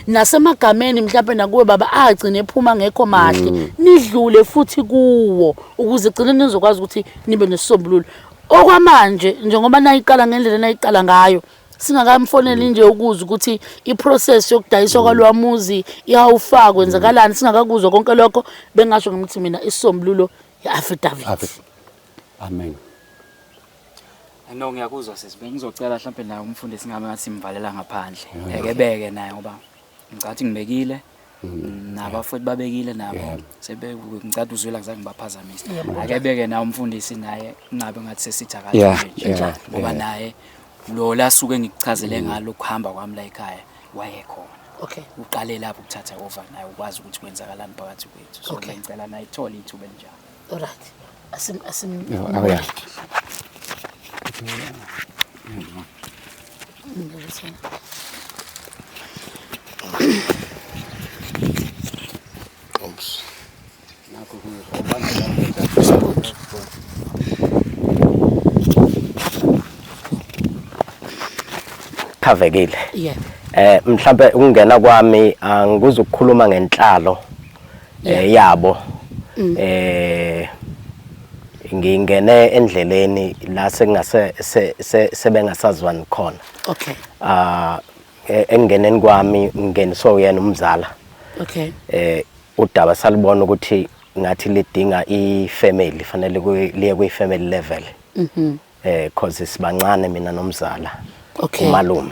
nasemagameni, mhlawumbe nakuwe baba agcine ephuma ngekho mahle, nidlule futhi kuwo ukuze gcine nizokwazi ukuthi nibe nesisombululo. Okwamanje, njengoba nayiqala ngendlela nayiqala ngayo, singakamfoneli nje ukuza ukuthi iprocess yokudayiswa kwalowa muzi iyawufaka, kwenzakalani, singakakuzwa konke lokho, bengasho ngithi mina isisombululo i-affidavit. Amen. No, ngiyakuzwa sisi. Bengizocela mhlawumbe naye umfundisi ngabe ngathi simvalela ngaphandle. Eke beke naye, ngoba ngicathi ngibekile nabafowethu babekile nabo sebe ngicathi uzwela kuzange ngibaphazamise. Ake beke naye umfundisi, naye ngabe ngathi sesithi akathi nje, ngoba naye lo la suke ngikuchazele ngalo ukuhamba kwami la ekhaya wayekhona. Uqale lapho ukuthatha over naye, ukwazi ukuthi kwenzakalani phakathi kwethu, so ngicela naye ithole ithuba elinjalo. Alright, asim asim Yeah, oh, yeah. Oops. Khavekile. Yeah. Mhlambe ukungena kwami angikuzukukhuluma ngenhlalo yabo. Ngingene endleleni la sengase sebengasazwani khona. Ah, engeneni kwami ngingeniswe uyena umzala. Udaba salibona ukuthi ngathi lidinga ifamily, fanele liye kwi family level. Cause sibancane mina nomzala. Umalume.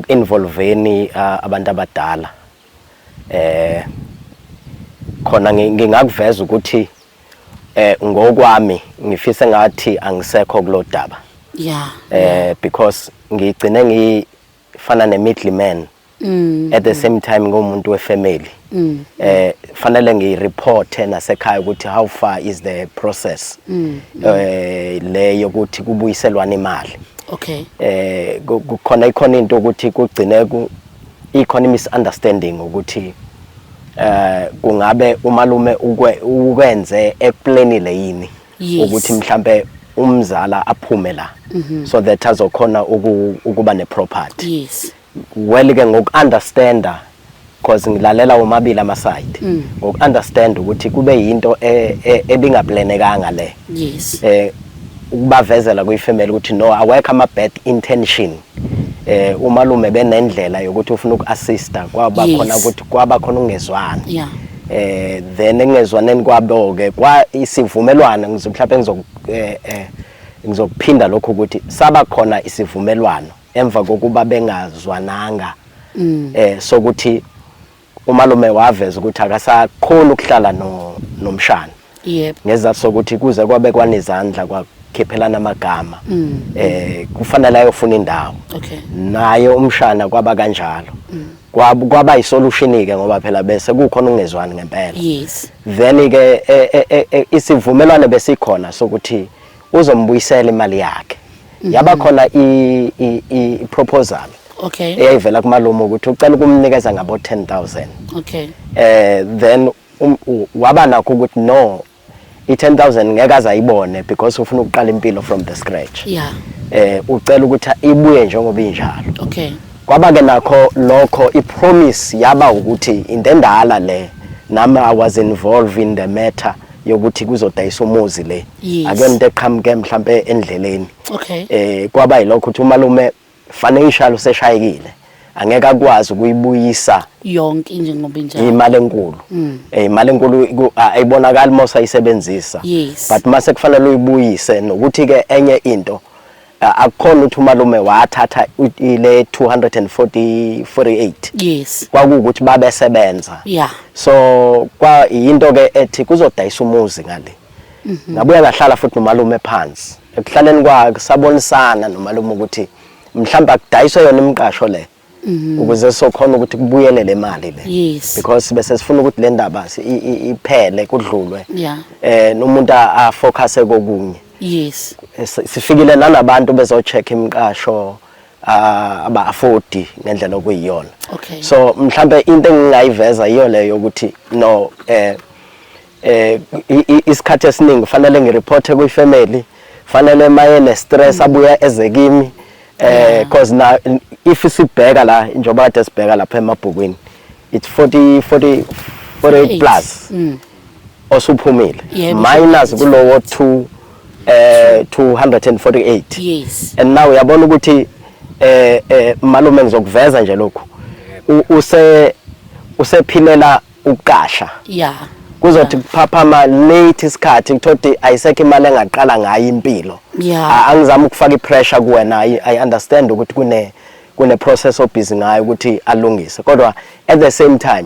Involveni abantu abadala. Khona ngingakuveza ukuthi ngokwami ngifisa ngathi angisekho kulodaba. Because ngigcine ngifana ne middleman. At the same time ngumuntu wefamily. Fanele ngireport nasekhaya ukuthi how far is the process le yokuthi kubuyiselwana imali. Kukhona ikhona into ukuthi kugcine ku ikhona misunderstanding ukuthi kungabe umalume ukwenze ekuplanile yini ukuthi mhlambe umzala aphume la so that azokhona ukuba neproperty. Well ke, ngoku-understanda, cause ngilalela womabili ama-side, ngoku-understand ukuthi kube yinto ebingaplanekanga le, ukubavezela kuyifamily ukuthi no, awekho ama bad intention, umalume benendlela yokuthi ufuna uku-assista, kwaba khona ukuthi kwaba khona ukungezwani. Then engezwaneni kwabo ke kwa isivumelwano, ngizomhlawumbe ngizokuphinda lokho ukuthi saba khona isivumelwano emva kokuba bengazwananga, sokuthi umalume waveza ukuthi akasakhona ukuhlala no nomshana ngezathu sokuthi kuze kwabe kwanezandla, kwakhiphelana amagama, kufanele ayofuna indawo. Naye umshana kwaba kanjalo, kwaba isolution ke, ngoba phela bese kukhona ukungezwani ngempela. Then ke isivumelwano besikhona sokuthi uzombuyisela imali yakhe. Yaba khona i proposal eyayivela kumalume ukuthi ucela ukumnikeza ngabo 10,000. Then waba nakho ukuthi no, i-10000 ngeke aze ayibone because ufuna ukuqala impilo from the scratch. Ucela ukuthi ibuye njengoba injalo. Kwaba ke nakho lokho, ipromise yaba ukuthi into endala le, nami I was involved in the matter yokuthi kuzodayisa umuzi le. Akuyona into eqhamuke mhlambe endleleni. Kwaba yilokho ukuthi umalume financial useshayekile, angeke akwazi ukuyibuyisa yonke njengoba injalo. Imali enkulu, imali enkulu ayibonakali uma usayisebenzisa. But mase kufanele uyibuyise, nokuthi ke enye into, akukhona ukuthi umalume wathatha ile 240 48. Kwakuwukuthi babesebenza. So kwa yinto ke ethi kuzodayisa umuzi ngale. Ngabuya ngahlala futhi nomalume phansi. Ekuhlaleni kwakhe sabonisana nomalume ukuthi mhlawumbe akudayiswe yona imiqasho le ukuze sokhona ukuthi kubuyele le mali le, because bese sifuna ukuthi le ndaba iphele, kudlulwe, nomuntu afocus kokunye. Yes. Sifikile nanabantu bezo-check imiqasho, aba afford ngendlela okuyiyona. So mhlambe into engingayiveza yiyo leyo yokuthi no, isikhathi esiningi fanele ngireporte kwi-family, fanele maye ne-stress abuya eze kimi, cause na if sibheka la, njengoba kade sibheka lapha emabhukwini, it's 40 40 48 plus osuphumile minus kulowo 2 248. And now uyabona ukuthi malume, ngizokuveza nje lokhu, usephilela ukuqasha. Kuzothi kuphaphama late isikhathi, ngithothi ayisekho imali engaqala ngayo impilo. Angizami ukufaka ipressure kuwena. I understand ukuthi kune process obusy ngayo ukuthi alungise, kodwa at the same time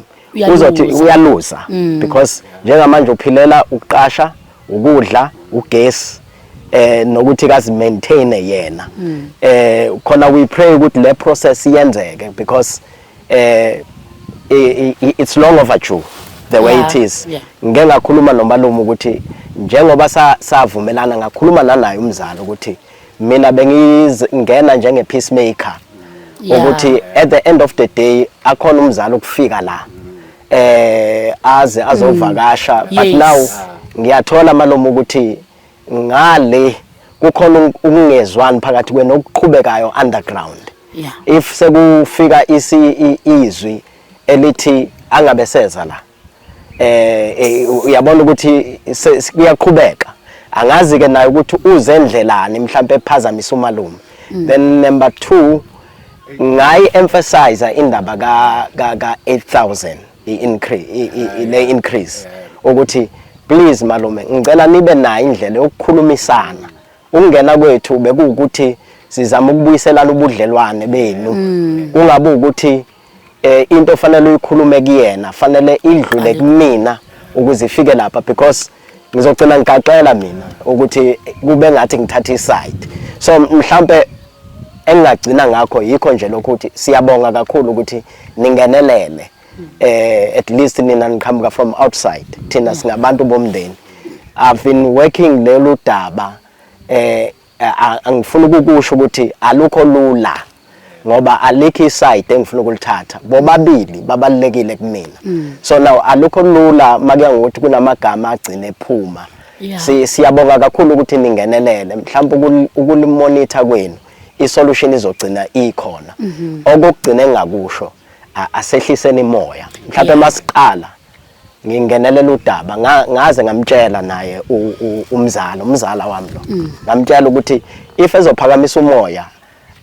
uzothi Uyaluza. Uyaluza because njengamanje uphilela ukuqasha, ukudla, ugesi, nokuthi kazi maintain yena. Khona we pray ukuthi le process iyenzeke because it's long overdue the way it is. Ngike ngakhuluma nomalume ukuthi njengoba savumelana, ngakhuluma nanaye umzali ukuthi mina bengingena njenge peacemaker ukuthi at the end of the day akhona umzali ukufika la aze azovakasha, but now ngiyathola malume ukuthi ngale kukhona ukungezwani phakathi kwenu okuqhubekayo underground. If sekufika izwi elithi angabe seza la, uyabona ukuthi kuyaqhubeka. Angazi ke naye ukuthi uze endlelani mhlawumbe ephazamisa umalume. Then number 2, ngayi emphasize indaba ka 8000, i increase, le increase, ukuthi please malume, ngicela nibe nayo indlela yokukhulumisana. Ukungena kwethu bekuwukuthi sizama ukubuyiselana ubudlelwane benu, kungabe ukuthi into ofanele uyikhulume kuyena fanele idlule kumina ukuze ifike lapha, because ngizogcina ngigaxela mina ukuthi kube ngathi ngithatha iside. So mhlambe engingagcina ngakho yikho nje lokhu, ukuthi siyabonga kakhulu ukuthi ningenelele. At least nina niqhamuka from outside, thina singabantu bomndeni. I've been working lelu daba, angifuni ukukusho ukuthi alukho lula ngoba alikho iside engifuna ukulithatha, bobabili babalulekile kumina. So now alukho lula makuya ngokuthi kunamagama agcine ephuma. Siyabonga kakhulu ukuthi ningenelele. Mhlawumbe ukulimonitor kwenu, isolution izogcina ikhona. Okugcina engakusho, asehliseni imoya. Mhlawumbe masiqala ngingenelela udaba, ngaze ngamtshela naye umzala, umzala wami lo, ngamtshela ukuthi if ezophakamisa umoya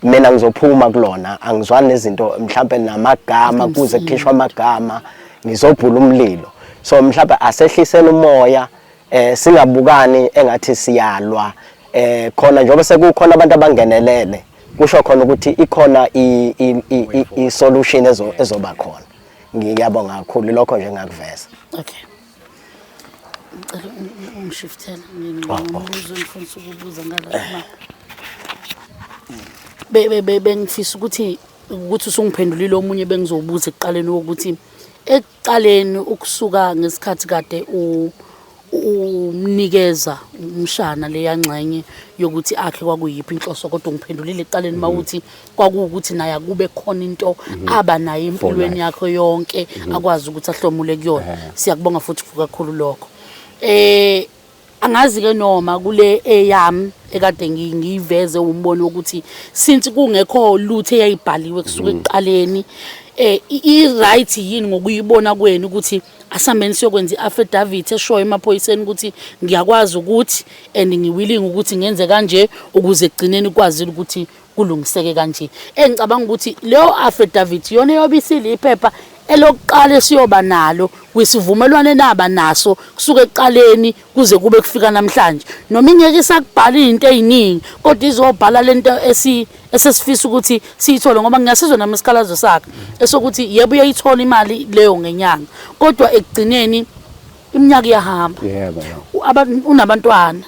mina ngizophuma kulona, angizwani nezinto mhlawumbe namagama, kuze kukhishwa amagama, ngizobhula umlilo. So mhlawumbe asehliseni umoya, singabukani engathi siyalwa. Khona njengoba sekukhona abantu abangenelele, kusho khona ukuthi ikhona i solution ezoba khona. Ngiyabonga kakhulu, lokho nje ngakuveza. Okay, ngicela ungishiftele ngombuzo engifuna ukubuza ngala. Bengifisa ukuthi usungiphendulile omunye bengizowubuza ekuqaleni, wokuthi ekuqaleni ukusuka ngesikhathi kade umnikeza umshana leya ngxenye yokuthi akhe, kwakuyiphi inhloso? Kodwa ungiphendulile ekuqaleni mawuthi kwakuwukuthi naye akube khona into aba nayo empilweni yakho yonke, akwazi ukuthi ahlomule kuyona. Siyakubonga futhi kakhulu lokho. Angazi ke noma kule eyami ekade ngiyiveze umbono wokuthi since kungekho lutho eyayibhaliwe kusuka ekuqaleni, i-right yini ngokuyibona kwenu ukuthi asambeni siyokwenza i-affidavit eshoyo emaphoyiseni ukuthi ngiyakwazi ukuthi and ngiwilling ukuthi ngenze kanje ukuze ekugcineni kwazile ukuthi kulungiseke kanje? Engicabanga ukuthi leyo affidavit yona eyobe isile iphepha elokuqala esiyoba nalo kwisivumelwano enaba naso kusuka ekuqaleni kuze kube kufika namhlanje. Noma ingeke isakubhala izinto eziningi, kodwa izobhala lento esesifisa ukuthi siyithole, ngoba ngiyasizwa nami isikhalazo sakhe esokuthi yebo, uyayithola imali leyo ngenyanga, kodwa ekugcineni iminyaka iyahamba. Unabantwana.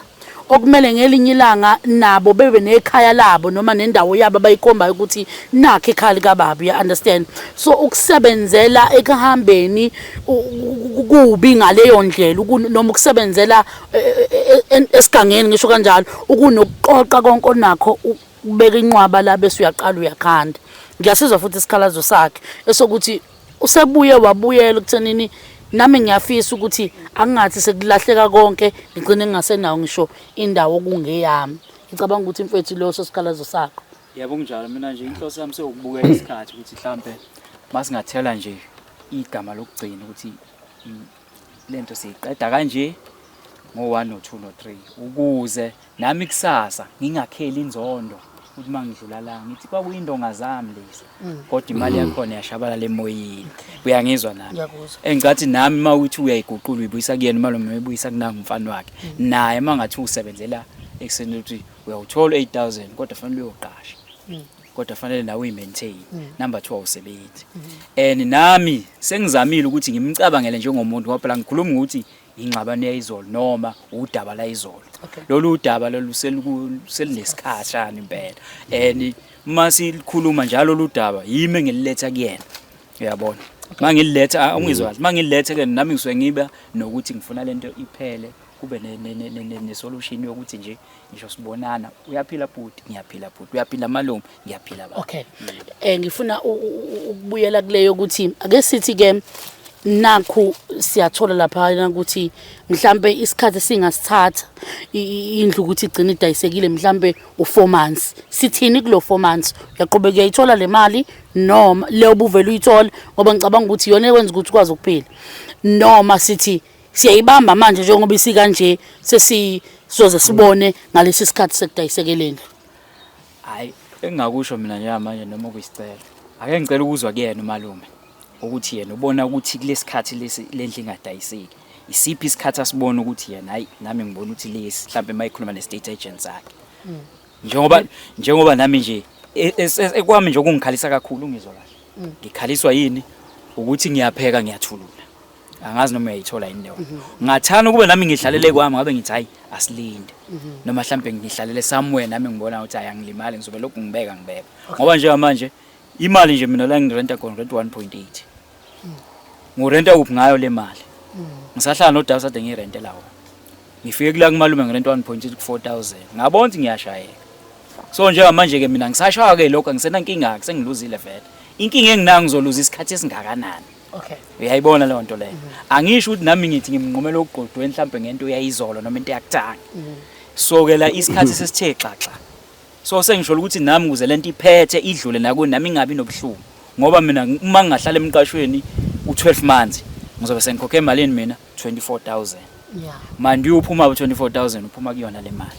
okumele ngelinye ilanga nabo bebe nekhaya labo noma nendawo yabo abayikhombayo ukuthi nakho ekhaya likababa, you understand? So ukusebenzela ekuhambeni kubi ngaleyo ndlela, noma ukusebenzela esigangeni, ngisho kanjalo, ukunokuqoqa konke onakho ubeka inqwaba la bese uyaqala uyakhanda. Ngiyasizwa futhi isikhalazo sakhe esokuthi usebuye wabuyela ekuthenini nami ngiyafisa ukuthi angingathi sekulahleka konke ngigcine ngingasenawo ngisho indawo okungeyami. Ngicabanga ukuthi mfethu leso sikhalazo sakho. Yebo, kunjalo. Mina nje inhloso yami sewukubukela isikhathi ukuthi mhlampe masingathela nje igama lokugcina ukuthi lento siyiqeda kanje ngo-1 no-2 no-3, ukuze nami kusasa ngingakheli inzondo ukuthi uma ngidlula la ngithi kwakuyindonga zami lezi, kodwa imali yakhona yashabalala emoyeni. Uyangizwa nami? Ngiyakuzwa. Engicathi nami uma uthi uyayiguqula uyibuyisa kuyena umalume, uyibuyisa kunangu umfana wakhe, naye uma ngathi usebenzela ekuseni ukuthi uyawuthola 8000, kodwa fanele uyoqasha, kodwa fanele nawe uyi-maintain. Number 2, awusebenzi, and nami sengizamile ukuthi ngimcabangele njengomuntu, ngoba phela ngikhuluma ukuthi ingxabano yayizolo noma udaba la izolo. Lolu udaba lolu selinesikhashana impela, and uma sikhuluma njalo lolu daba yimi engililetha kuyena, uyabona? Mangililetha, ungizwa kahle, mangililetha ke nami ngisuke ngiba nokuthi ngifuna lento iphele, kube ne-solution yokuthi nje ngisho sibonana, uyaphila bhuti, ngiyaphila bhuti, uyaphila malume, ngiyaphila baba. Okay, ngifuna ukubuyela kuleyo ukuthi ake sithi ke nakhu siyathola lapha ukuthi mhlambe isikhathi singasithatha indlu ukuthi igcine idayisekile mhlambe u4 months. Sithini kulo 4 months? Uyaqhubeka uyayithola le mali noma leyo ubuvele uyithola, ngoba ngicabanga ukuthi iyona ekwenza ukuthi ukwazi ukuphila, noma sithi siyayibamba manje njengoba isikanje, sesizoze sibone ngalesi sikhathi sekudayisekele indlu? Hayi, engingakusho mina njengamanje noma kuyisicelo, ake ngicela ukuzwa kuyena umalume ukuthi yena ubona ukuthi kulesikhathi lesi lendlu ingadayiseki, isiphi isikhathi asibona ukuthi yena, hayi, nami ngibona ukuthi lesi, mhlawumbe mayikhuluma ne-state agent sakhe, njengoba nami nje ekwami nje okungikhalisa kakhulu, ungizwa kahle, ngikhaliswa yini ukuthi ngiyapheka ngiyathulula, angazi noma uyayithola yini leyo. Ngathana ukube nami ngihlalele kwami, ngabe ngithi hayi, asilinde, noma mhlambe ngihlalele somewhere nami ngibona ukuthi hayi, angilimali, ngizobe lokhu ngibeka ngibeka, ngoba njengamanje imali nje mina la ngirenta khona, rent 1.8, ngurenta kuphi ngayo le mali? Ngisahlala nodaba ade ngirentela wona, ngifike kula kumalume ngirenta 1.8 ku 4000, ngabona ukuthi ngiyashayeka. So njengamanje ke mina ngisashaya ke lokho, angisenankinga, sengiluzile vele. Inkinga enginayo, ngizoluza isikhathi esingakanani? Uyayibona leyo nto leyo? Angisho ukuthi nami ngithi ngimnqumela okugodweni mhlambe ngento yayizolo noma into yakutanga. So ke la isikhathi sesithe xaxa, so sengisho ukuthi nami ukuze lento iphethe idlule naku nami ingabi nobuhlungu, ngoba mina uma ngingahlala emqashweni u12 months ngizobe sengikhokhe emalini mina? 24,000. Manje uyophuma ku 24,000, uphuma kuyona le mali,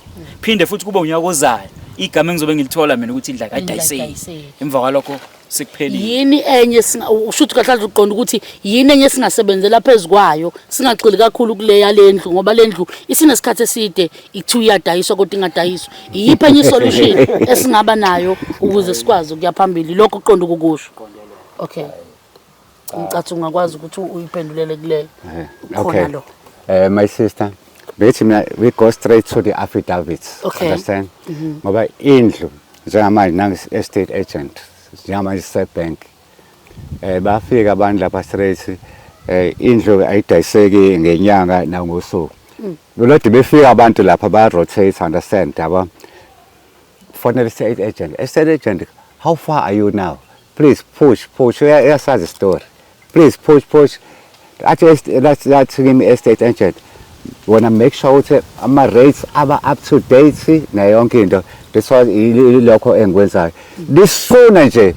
phinde futhi kube unyaka ozayo igama engizobe ngilithola mina ukuthi indlu akayidayiseki. Ayidayiseki. Emva kwalokho sekuphelile. Yini enye usho ukuthi kahle kahle uqonda ukuthi yini enye singasebenzela phezu kwayo, singagxili kakhulu kuleya lendlu, ngoba lendlu isinesikhathi eside ithiwa iyadayiswa kodwa ingadayiswa? Iyiphi enye isolution esingaba nayo ukuze sikwazi ukuya phambili? Lokho uqonda ukukusho? Okay, ngicathi ungakwazi ukuthi uyiphendulele kuleyo khona. Okay. Lo My sister, bethi mina we go straight to the affidavits. Understand? Ngoba indlu njengamanje nangi estate agent, njengamanje se bank. Bafika abantu lapha straight, indlu ayidayiseki ngenyanga nangosuku. Belode befika abantu lapha ba rotate, understand, yabo? Fonela estate agent. Estate agent, how far are you now? Please push, push. Uyasazi story. Please push, push. Athi lathi kimi estate agent, wona make sure ukuthi ama rates aba up to date nayo yonke into. That's why ilokho engikwenzayo. Lisuna nje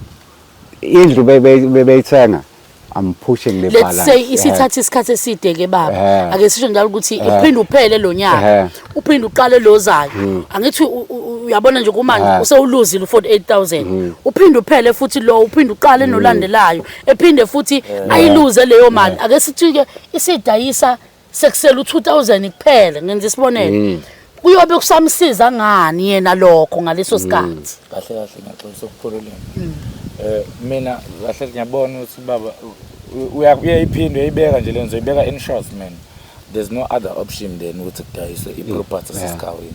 indlu beyithenga, I'm pushing the Let's balance. say isithatha isikhathi eside ke baba. Ake sisho njalo ukuthi uphinde uphele lo nyaka, uphinde uqale lo zayo. Angithi uyabona nje kumanje usewuluzile u48000, uphinde uphele futhi lo, uphinde uqale nolandelayo, ephinde futhi ayiluze leyo mali. Ake sithi ke isidayisa sekusela u2000 kuphela, ngenza isibonelo, kuyobe kusamsiza ngani yena lokho ngaleso sikhathi? Kahle kahle ngiyaxolisa ukukhululeka. Mina kahle ngiyabona ukuthi baba uyayiphinda uyayibeka nje lenzo, uyibeka in short man. There's no other option than ukuthi kudayiswe i-property sesigawini.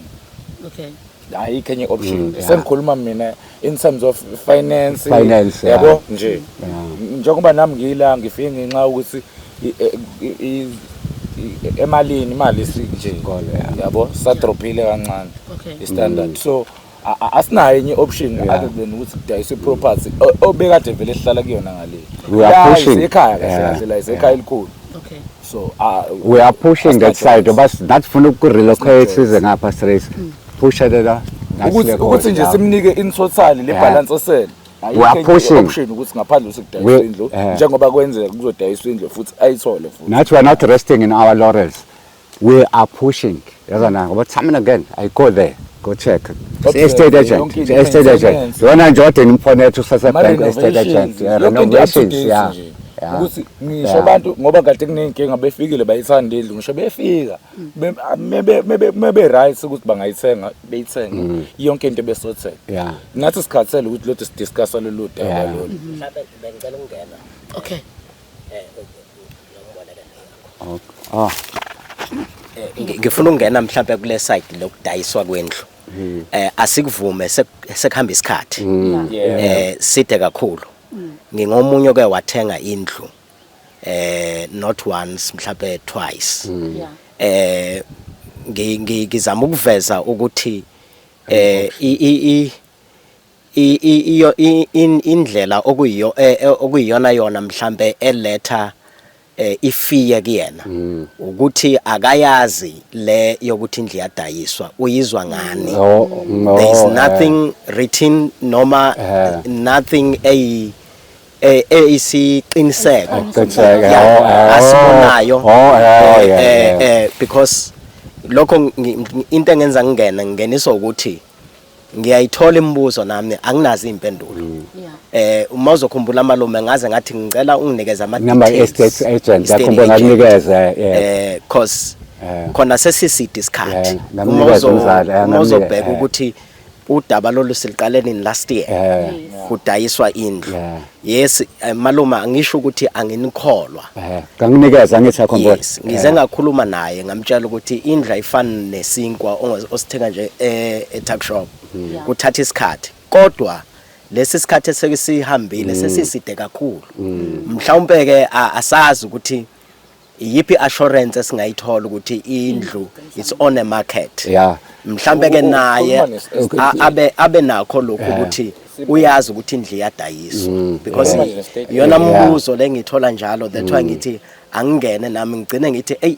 Okay. Ayikho enye option. Sengikhuluma mina in terms of finance, Finance, yeah. yabo nje. Njengoba nami ngila ngifike ngenxa yokuthi emalini imali nje Kole, yeah. yabo sadrophile kancane i-standard, so asinayo enye option other than ukuthi kudayiswe i-property obekade vele sihlala kuyona ngale. We are La pushing. isekhaya kahle kahle la isekhaya elikhulu. So We are pushing that asina side, but nathi funa uku-relocate size ngapha straight, pusha lela. Ukuthi nje simnike in total le balance esele. We are pushing. Option ukuthi ngaphandle ukuthi kudayiswe indlu, njengoba kwenzeka kuzodayiswa indlu futhi ayithole futhi. Nathi we are not resting in our laurels, we are pushing, yazana, ngoba time and again I go there, go check Okay, estate agent, yonke into estate agent. maintenance. Yona nje ode ngimfonela usase-bank, estate agent. Ama-renovations, Yeah, yonke into up to renovations, date yeah. nje. Yeah. Ukuthi ngisho abantu, ngoba kade kuney'nkinga, befikile bayithanda indlu, ngisho befika mebe right ukuthi bangayithenga, beyithenge yonke into besotheka. Nathi sikhathele ukuthi lothu sidiscussa lolu daba lolu. Mhlawumbe bengicela ukungena. Okay. Oh. Ngifuna ukungena mhlawumbe kule side lokudayiswa kwendlu. Asikuvume, sekuhamba isikhathi side kakhulu. Ngingomunye ke wathenga indlu not once, mhlawumbe twice. Ngizama ukuveza ukuthi eh i i i i i iyo indlela okuyiyo okuyiyona yona mhlambe eletha ifiye kuyena ukuthi akayazi le yokuthi indlu yadayiswa, uyizwa ngani? Oh, no. There is nothing written noma nothing eyisiqiniseko Qiniseko, Yeah, oh, asibonayo. Oh, yeah, Because lokho into engenza ngingena ngingeniswa ukuthi ngiyayithola imibuzo nami anginazo impendulo. Uma uzokhumbula malume, ngaze ngathi ngicela unginikeze ama Number details. Estate agent. Estate Yakhumbula, agent. ngakunikeza, yeah. Cause khona sesiside isikhathi. Ngamnikeza umzali, Uma ngamnika, uzobheka ukuthi udaba lolu siliqale nini, last year kudayiswa indlu. Yes, malume, angisho ukuthi anginikholwa. Nganginikeza, ngithi akhumbula. Yes, ngize ngakhuluma naye, ngamtshela ukuthi indlu ayifani nesinkwa osithenga nje e-tuck shop, kuthatha isikhathi, kodwa lesi sikhathi esekisihambile sesiside kakhulu. Mhlawumbe ke asazi ukuthi iyiphi assurance esingayithola ukuthi indlu it's on a market. Mhlambe ke naye Ukhuluma abe nakho lokhu ukuthi uyazi ukuthi indlu iyadayiswa, because Ukhuluma nje-state iyona mbuzo lengithola njalo. That's why ngithi angingene nami, ngigcine ngithi ey,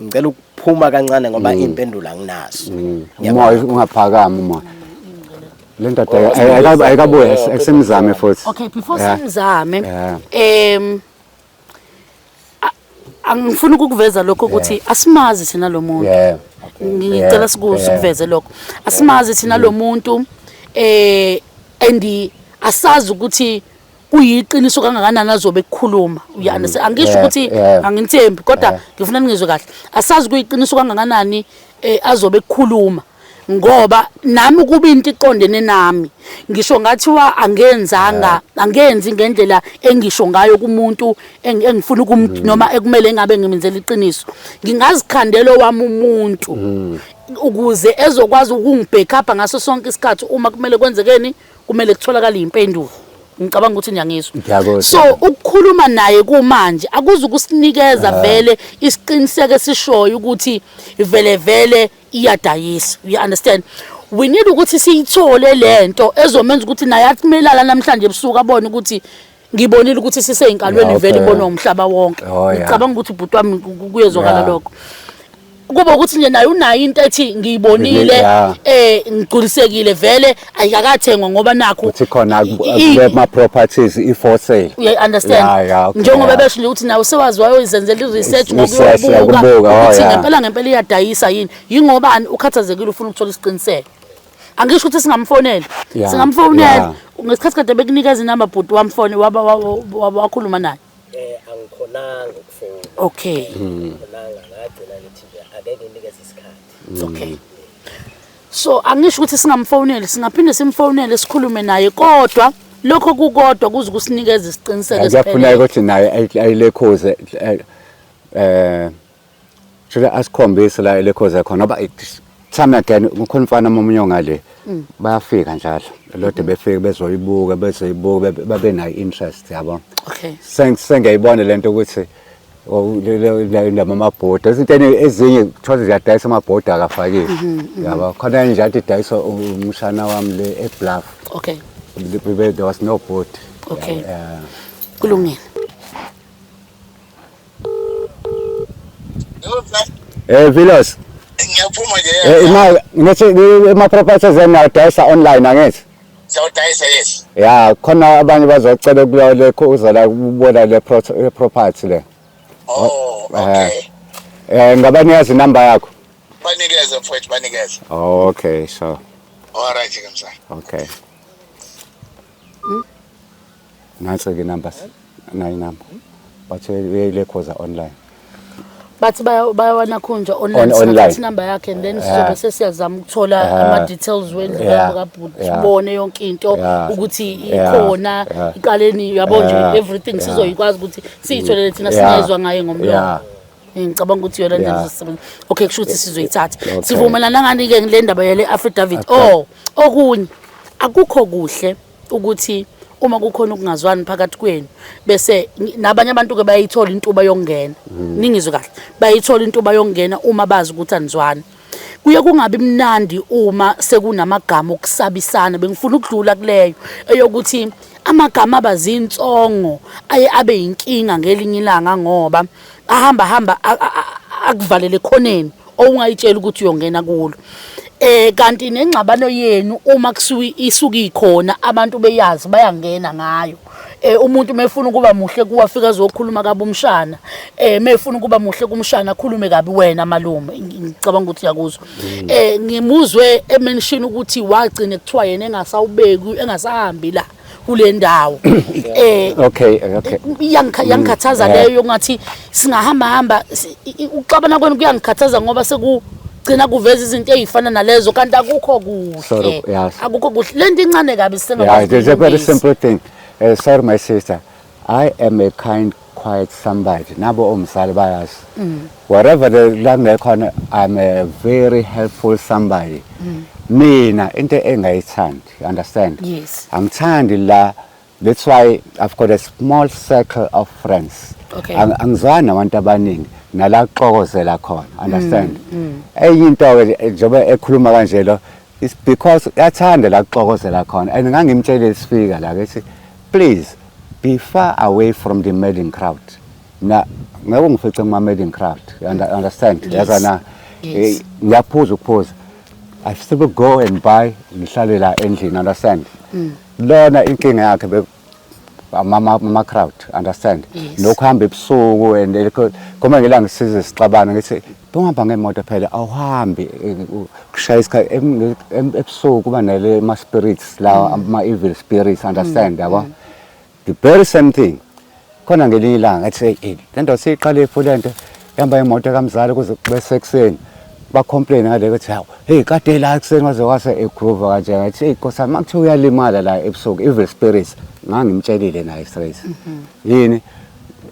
ngicela ukuphuma kancane ngoba impendulo anginazo. Umoya ungaphakami, umoya. Le ndoda ayikabuye, esimzame futhi. Okay, before simzame, angifuni ukukuveza lokho ukuthi asimazi thina lo muntu. Ngicela sikuveze lokho, asimazi thina lo muntu and asazi ukuthi kuyiqiniso kangakanani azobe ekukhuluma, you understand? Angisho ukuthi angithembi, kodwa ngifuna ningizwe kahle, asazi kuyiqiniso kangakanani azobe ekukhuluma, ngoba nami kuba into iqondene nami, ngisho ngathiwa angenzanga, angenzi ngendlela engisho ngayo kumuntu engifuna ukum noma ekumele ngabe ngimenzela iqiniso, ngingazikhandela wami umuntu ukuze ezokwazi ukungibackup ngaso sonke isikhathi uma kumele kwenzekeni, kumele kutholakale impendulo. Ngicabanga ukuthi niyangizwa. Ngiyakuzwa. So ukukhuluma naye kumanje akuze ukusinikeza vele isiqiniseko esishoyo ukuthi vele vele iyadayisa, you understand? We need ukuthi siyithole lento ezomenza ukuthi naye athi melala namhlanje ebusuku abone ukuthi ngibonile ukuthi siseyinkalweni vele ibonwa umhlaba wonke. Ngicabanga ukuthi ubhuti wami kuyezwakala lokho, kuba ukuthi nje naye unayo into ethi ngiyibonile, ngigculisekile, vele ayikakathengwa ngoba nakho Uthi khona kuma properties i for sale. You understand? Yeah, okay, Njengoba besho nje ukuthi nawe sewazi wayoyizenzela i-research Research, ngokuyobuka ukubuka, oh, ukuthi ngempela ngempela iyadayisa yini, yingobani ukhathazekile, ufuna ukuthola isiqiniseko. Angisho ukuthi singamfonela, singamfonela ngesikhathi kade bekunikeza inamba, bhuti wamfone, waba wakhuluma naye? Angikhonanga ukufona. Angikhonanga, ngagcina ngithi nje ake nginikeze isikhathi. Okay, so angisho ukuthi singamfoneli, singaphinde simfonele sikhulume naye, kodwa lokho kukodwa kuze kusinikeza isiqiniseko Kuyafuneka esiphelele. ukuthi naye ayilekhuze Shuthi asikhombise la elekhoza khona ngoba time again kukhona umfana omunye ongale bayafika njalo lode befike bezoyibuka bezoyibuka babe nayo interest yabo. Okay. Sengiyayibona lento ukuthi oh, indaba amabhoda izinto ezinye kuthiwa ziyadayisa amabhoda akafakiwe yabo khona nje athi idayisa umshana wami le eBluff. Okay. There was no board. Okay. Yeah. Kulungile. Eh Vilos. Ngiyaphuma nje. Eh ima ngithi ema properties enadayisa online angithi? Siyawudayisa yes. Ya khona abanye bazocela kuyo le uza la ukubona le property le. Oh, okay. Eh ngabanikeza inamba yakho. Banikeze mfowethu banikeze. Okay, sure. All right ke msana. Okay. Nansi ke number. Nayi number. Bathi uyile khoza online. Bathi bayawanakhunja online On- online. singathatha inamba yakhe and then sizobe sesiyazama ukuthola ama-details wendlu kabhuti sibone yonke into ukuthi ikhona iqaleni yabo nje everything sizoyikwazi ukuthi siyitholele thina singezwa ngaye ngomlomo. Ngicabanga ukuthi yona ndlela izosebenza. Okay, kusho ukuthi sizoyithatha. Okay. Sivumelana ngani-ke ngale ndaba yale affidavit? Oh, okunye akukho kuhle ukuthi uma kukhona ukungazwani phakathi kwenu bese nabanye abantu-ke bayayithola intuba yokungena. Ningizwe kahle, bayayithola intuba yokungena uma bazi ukuthi anizwani. Kuye kungabi mnandi uma sekunamagama okusabisana. Bengifuna ukudlula kuleyo eyokuthi amagama aba zinsongo aye abe yinkinga ngelinye ilanga ngoba ahamba hamba akuvalele ekhoneni owungayitshela ukuthi uyongena kulo. Kanti nengxabano yenu uma kusuke isuke ikhona abantu beyazi bayangena ngayo. Umuntu mefuna ukuba muhle kuwe afika azokhuluma kabi umshana. Mefuna ukuba muhle kumshana akhulume kabi wena malume. Ngicabanga ukuthi uyakuzwa. Ngimuzwe emention ukuthi wagcina kuthiwa yena engasawubeki engasahambi la kule ndawo. Okay, okay. Iyangikhathaza leyo ngathi singahamba hamba ukuxabana kwenu kuyangikhathaza ngoba sekugcina kuveza izinto ezifana nalezo kanti akukho kuhle. Sorry, yes. Akukho kuhle. Lento incane kabi Yeah, sisengakwazi it's a very ukuyilungisa. simple thing. Sorry my sister. I am a kind quiet somebody. Nabo omzali bayazi. Wherever the la ngikhona I'm a very helpful somebody. Mina into engayithandi, you understand? Yes. Angithandi la. That's why I've got a small circle of friends. Okay. Angizwani nabantu abaningi nala kuxokozela khona, understand? Enye into ke njengoba ekhuluma kanje lo it's because uyathanda la kuxokozela khona and ngangimtshele sifika la ngithi please be far away from the meddling crowd. Mina ngeke ungifice kuma meddling crowd, you understand? Yes. Yazana Yes. ngiyaphuza ukuphuza. I still go and buy ngihlale la endlini, understand? Lona inkinga yakhe ama crowd, understand? Yes. Nokuhamba ebusuku and kuma ngelanga size sixabana ngithi bungihamba ngemoto phela awuhambi kushaya isikhathi ebusuku kuba nale ma spirits lawa ama evil spirits, understand? Yabo the very same thing khona ngelinye ilanga ethi hey le nto siyiqale futhi lento ihamba imoto kamzali kuze kube sekuseni ba complain ngale ukuthi hawu hey kade la ekuseni waze wase egroove kanje ngathi hey nkosi yami makuthiwa uyalimala la ebusuku evil spirits ngangimtshelile naye straight yini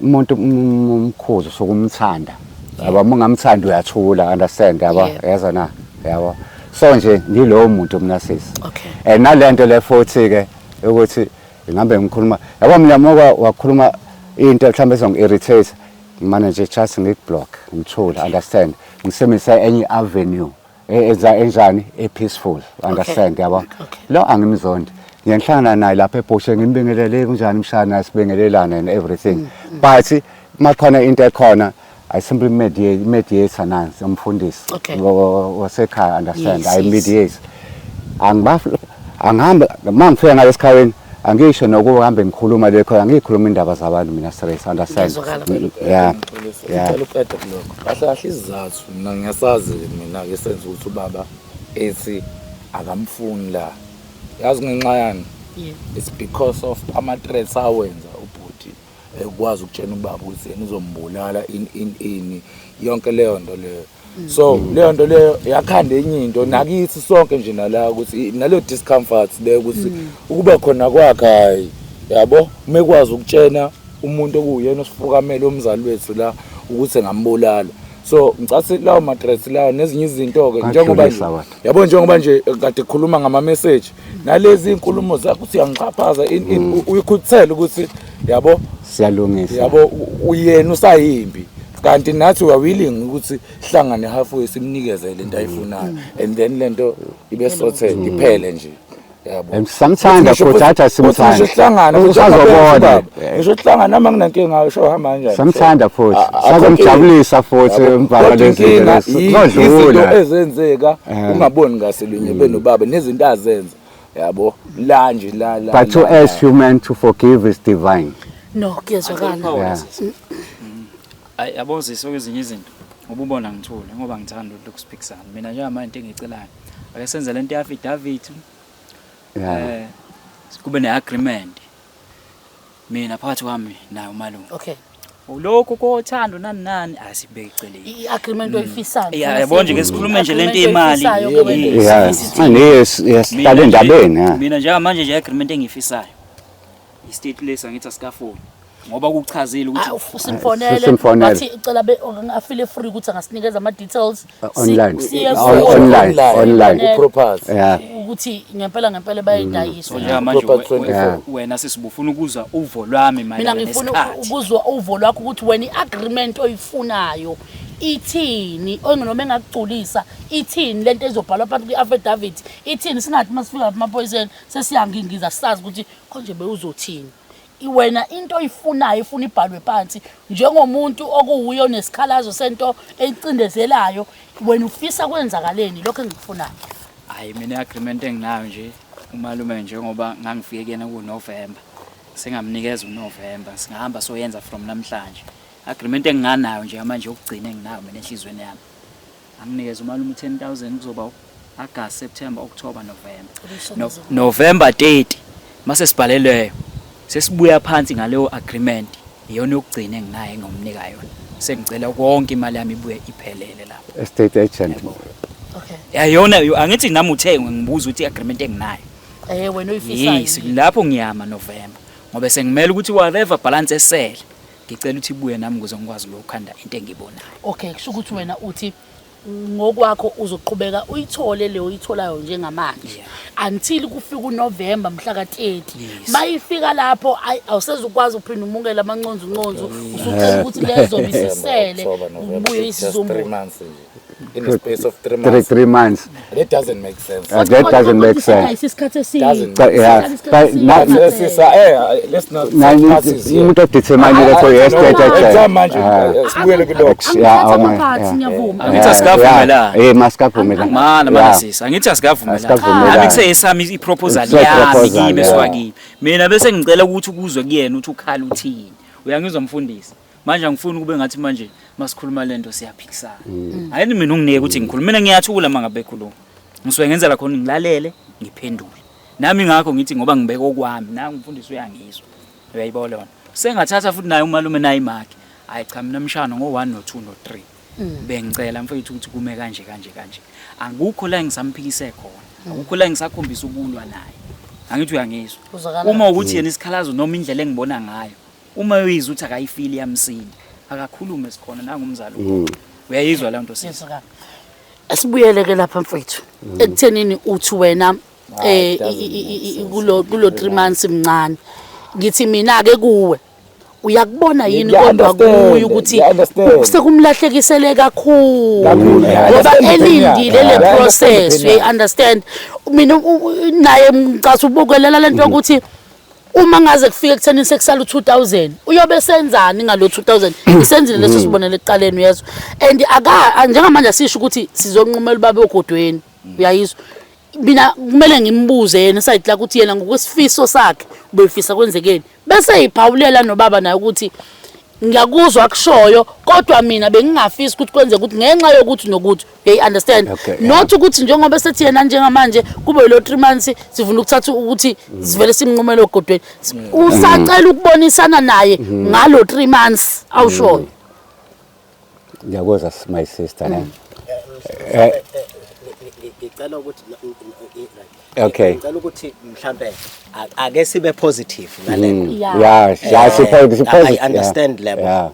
umuntu umkhuzo sokumthanda yabo uma ungamthandi uyathula, understand? Yabo yeza na yabo so nje ngilowo muntu mina sisi. Okay. Nalento le futhi ke ukuthi ngihambe ngikhuluma yabo mina moka wakhuluma into mhlawumbe ezongi-irritate ngimane nje just ngikublock ngithule, understand? Ngisebenzisa enye avenue enza enjani e-peaceful, understand? Yabo lo angimzondi ngiyanhlangana naye lapha ebhoshe ngimbingelele kunjani mshana sibingelelane and everything but makhona into ekhona I simply mediate nansi umfundisi wasekhaya, understand? Yes, I yes. mediate angihambe uma ngifika ngale esikhaweni angisho nokuhambe ngikhuluma le khona angiyikhuluma indaba zabantu mina straight, understand? Ngiyazwakala. Yeah. Yeah. Ngicela uqede kulokho. Kahle kahle isizathu mina ngiyasazi mina ke senza ukuthi ubaba ethi akamfuni la. Yazi ngenxa yani? Yeah. It's because of ama threats awenza ubhuti ekwazi ukutshena ubaba ukuthi yena uzombulala in in ini yonke leyo nto leyo. So leyo nto leyo yakhanda enye into nakithi sonke nje nala ukuthi naleyo discomfort leyo ukuthi ukuba khona kwakhe hayi yabo mekwazi ukutshena umuntu okuwuyena osifukamele umzali wethu la ukuthi ngambulala. So ngicathi lawo ma-threats lawo nezinye izinto-ke njengoba nje Adlulisa wena. yabo, njengoba nje kade khuluma ngama-message nalezi iy'nkulumo zakho ukuthi uyangixhaphaza uyikhuthele ukuthi yabo Siyalungisa. Yabo, uyena usayimbi, kanti nathi we are willing ukuthi hlangane halfway, simnikeze lento ayifunayo and then lento ibe sorted, iphele nje, yabo. And samthanda Ngisho futhi, athi futhi asimthanda. ngisho sihlangane futhi, Usazobona. baba, ngisho sihlangane nami anginankinga ngayo, sho hamba kanjani. Samthanda futhi. Akho Sakumjabulisa futhi Yabo. emva Kodwa kwalezi inkinga zinto. izinto Kuzodlula. ezenzeka ungaboni ngaselinye benobaba nezinto azenza, yabo, la nje la la But to la, us human, to forgive is divine. No, kuyezwakala. Yeah. Ayi, yabo sisi, kwezinye izinto ngoba ubona ngithule ngoba ngithanda ukusiphikisana. Mina njengamanje into engiyicelayo, ake senze lento ye-affidavit, kube ne-agreement mina phakathi kwami naye umalume. Lokhu kothando nani nani asibeke eceleni. I-agreement oyifisayo. Yeah, yabo nje ke sikhulume nje lento yemali. Yeah. And yes, hlala endabeni, yeah. Mina njengamanje nje i-agreement engiyifisayo i-state lesi, angithi asikafoni ngoba kuchazile ukuthi Simfonele. Simfonele. Wathi ucela afile free ukuthi angasinikeza ama-details. Online. Siye Online, online. Property. Ukuthi ngempela ngempela bayidayiswa. So njengamanje Proper 24. wena sisibufuna ukuzwa uvo lwami Mina mayelana ngifuna nesikhathi. ukuzwa uvo lwakho ukuthi wena i-agreement oyifunayo ithini, noma engakugculisa ithini, lento ezobhalwa phansi kwi-affidavit ithini, singathi uma sifika lapha emaphoyiseni sesiyangingiza, sisazi ukuthi konje bewuzothini. Wena into oyifunayo ifuna ibhalwe phansi njengomuntu okuwuyo onesikhalazo sento eyicindezelayo, wena ufisa kwenzakaleni, lokho engikufunayo. Hayi, mina i-agreement enginayo nje umalume, njengoba ngangifike kuyena ku-November, sengamnikeza uNovember, singahamba soyenza from namhlanje. Agreement enginganayo nje manje yokugcina enginayo mina enhliziyweni yami, anginikeza umalume u-10,000, kuzoba August, September, October, November, no, November 30 mase sibhaleleyo sesibuya phansi ngaleyo agreement, iyona yokugcina enginayo engomnika yona. Sengicela konke imali yami ibuye iphelele lapho. Estate agent. Yayona angithi nami uthe ngibuza ukuthi i-agreement enginayo. Wena oyifisayo. Yes, lapho ngiyama November ngoba sengimele ukuthi whatever balance esele ngicela ukuthi ibuye nami ukuze ngikwazi ukukhanda into engiyibonayo. Okay, kusho ukuthi wena uthi ngokwakho uzoqhubeka uyithole leyo oyitholayo njengamanje until kufika uNovember mhla ka-30. Mayifika lapho, awusezukwazi ukuphinda umukele amanconzu nconzu, usucela ukuthi lezo bisisele October, November, ubuye just three isizumbulu. months nje. In the space of 3 Three months. 3 months. That doesn't make sense. That doesn't make sense. Isikhathi eside. Doesn't. But, yeah, but Sisa, let's not parties here. umuntu odetermine for estate agent. Manje sibuyele kulokho. Yeah, oh my, Angithatha yeah. ngiyavuma. Angithi asikavumelani. Masikavumelani. Mana mana sisi, angithi asikavumelani. Asikavumelani. Nami kuseyesami i-proposal It's a yami proposal, kimi yeah. esuka kimi. Mina bese ngicela ukuthi ukuzwe kuyena ukuthi ukhala uthini. Uyangizwa mfundisi? Manje angifuni kube ngathi manje masikhuluma lento siyaphikisana. Ayini mina unginike ukuthi ngikhulume, mina ngiyathula mangabe ekhuluma. Ngisuke ngenzela khona ngilalele, ngiphendule. Nami ngakho ngithi ngoba ngibeka okwami, nangu umfundisi uyangizwa. Uyayibona lona. Sengathatha futhi naye umalume naye imakhe. Hayi cha, mina mshana ngo 1 no 2 no 3. Bengicela mfethu ukuthi kume kanje kanje kanje. Akukho la ngisamphikise khona. Akukho la ngisakhombisa ukulwa naye. Angithi uyangizwa. Uzwakala. Uma ukuthi yena isikhalazo noma indlela engibona ngayo, uma uyizwa ukuthi akayifili yamsini, akakhulume, sikhona nangumzali. Uyayizwa leyo nto sisi? Yezwakala. Asibuyele ke lapha mfethu ekuthenini uthi wena kulo 3 months mncane, ngithi mina ke kuwe uyakubona yini kodwa Ngiya-understand, kuye ukuthi ngiya-understand. sekumlahlekisele kakhulu Kakhulu, ngoba ngiya-understand the pain elindile yakhe. le Yeah, process. ngiya-understand the pain. Uyayi-understand mina naye ngicasa ubukelela lento yokuthi uma ngaze kufike ekutheni sekusala u-2000, uyobe senzani ngalo 2000 isenzile leso sibonelo ekuqaleni, uyezwa? And aka njengamanje asisho ukuthi sizonqumela ubaba ogodweni, uyayizwa? Mina kumele ngimbuze yena e-side lakhe ukuthi yena ngokwesifiso sakhe ubefisa kwenzekeni, bese yiphawulela nobaba naye ukuthi ngiyakuzwa akushoyo, kodwa mina bengingafisi ukuthi kwenzeke ukuthi ngenxa yokuthi nokuthi, uyayi-understand? Okay, yeah. Not ukuthi njengoba sethi yena njengamanje kube lo 3 months sifuna ukuthatha ukuthi sivele simnqumele ogodweni. Usacela ukubonisana naye ngalo 3 months awushoyo. Ngiyakuzwa, my sister, ne. Ngicela ukuthi Okay. Ngicela ukuthi mhlambe ake sibe positive ngalento. Yeah, I understand lebo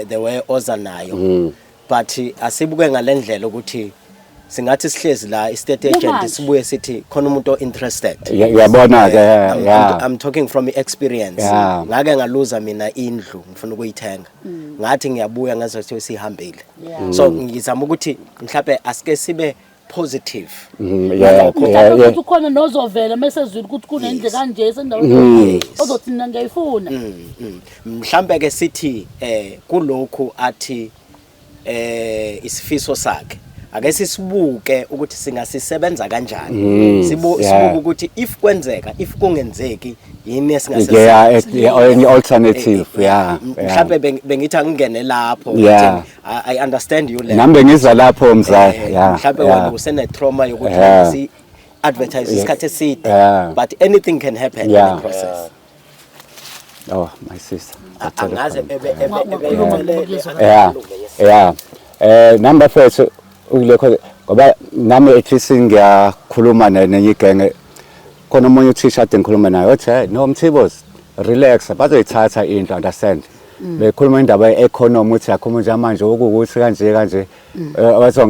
the way oza nayo. But asibuke ngalendlela ukuthi singathi sihlezi la i-state agent Kumanje. sibuye sithi khona umuntu o-interested. Uyabona ke I'm, I'm talking from experience. Ngake ngaluza mina indlu ngifuna ukuyithenga. Ngathi ngiyabuya ngezwe kuthiwa sihambile. So ngizama ukuthi mhlawumbe asike sibe positive. Mhlawumbe ukuthi ukhona nozovela mese ezwile ukuthi kunendle kanje esendaweni ozothi mina ngiyayifuna. Mhlambe ke sithi kulokhu athi isifiso sakhe ake sisibuke ukuthi singasisebenza kanjani, sibuke ukuthi if kwenzeka, if kungenzeki, yini esingasebenza, Any alternative, yeah. Mhlambe bengithi angingene lapho. I understand you. Nami bengiza lapho, mzala, yeah. Mhlambe wena usene trauma yokuthi si advertise isikhathi eside, but anything can happen in the process. Oh, my sister. Angaze ebe ebe Yeah, nami bafethu ulekho ngoba nami at least ngiyakhuluma nenye igenge. Khona omunye uthisha ade ngikhuluma naye, othi, "Hey, no Mthibos, relax, bazoyithatha indlu, understand." Bekhuluma indaba ye-economy ukuthi yakhuluma nje manje okuwukuthi kanje kanje, bathi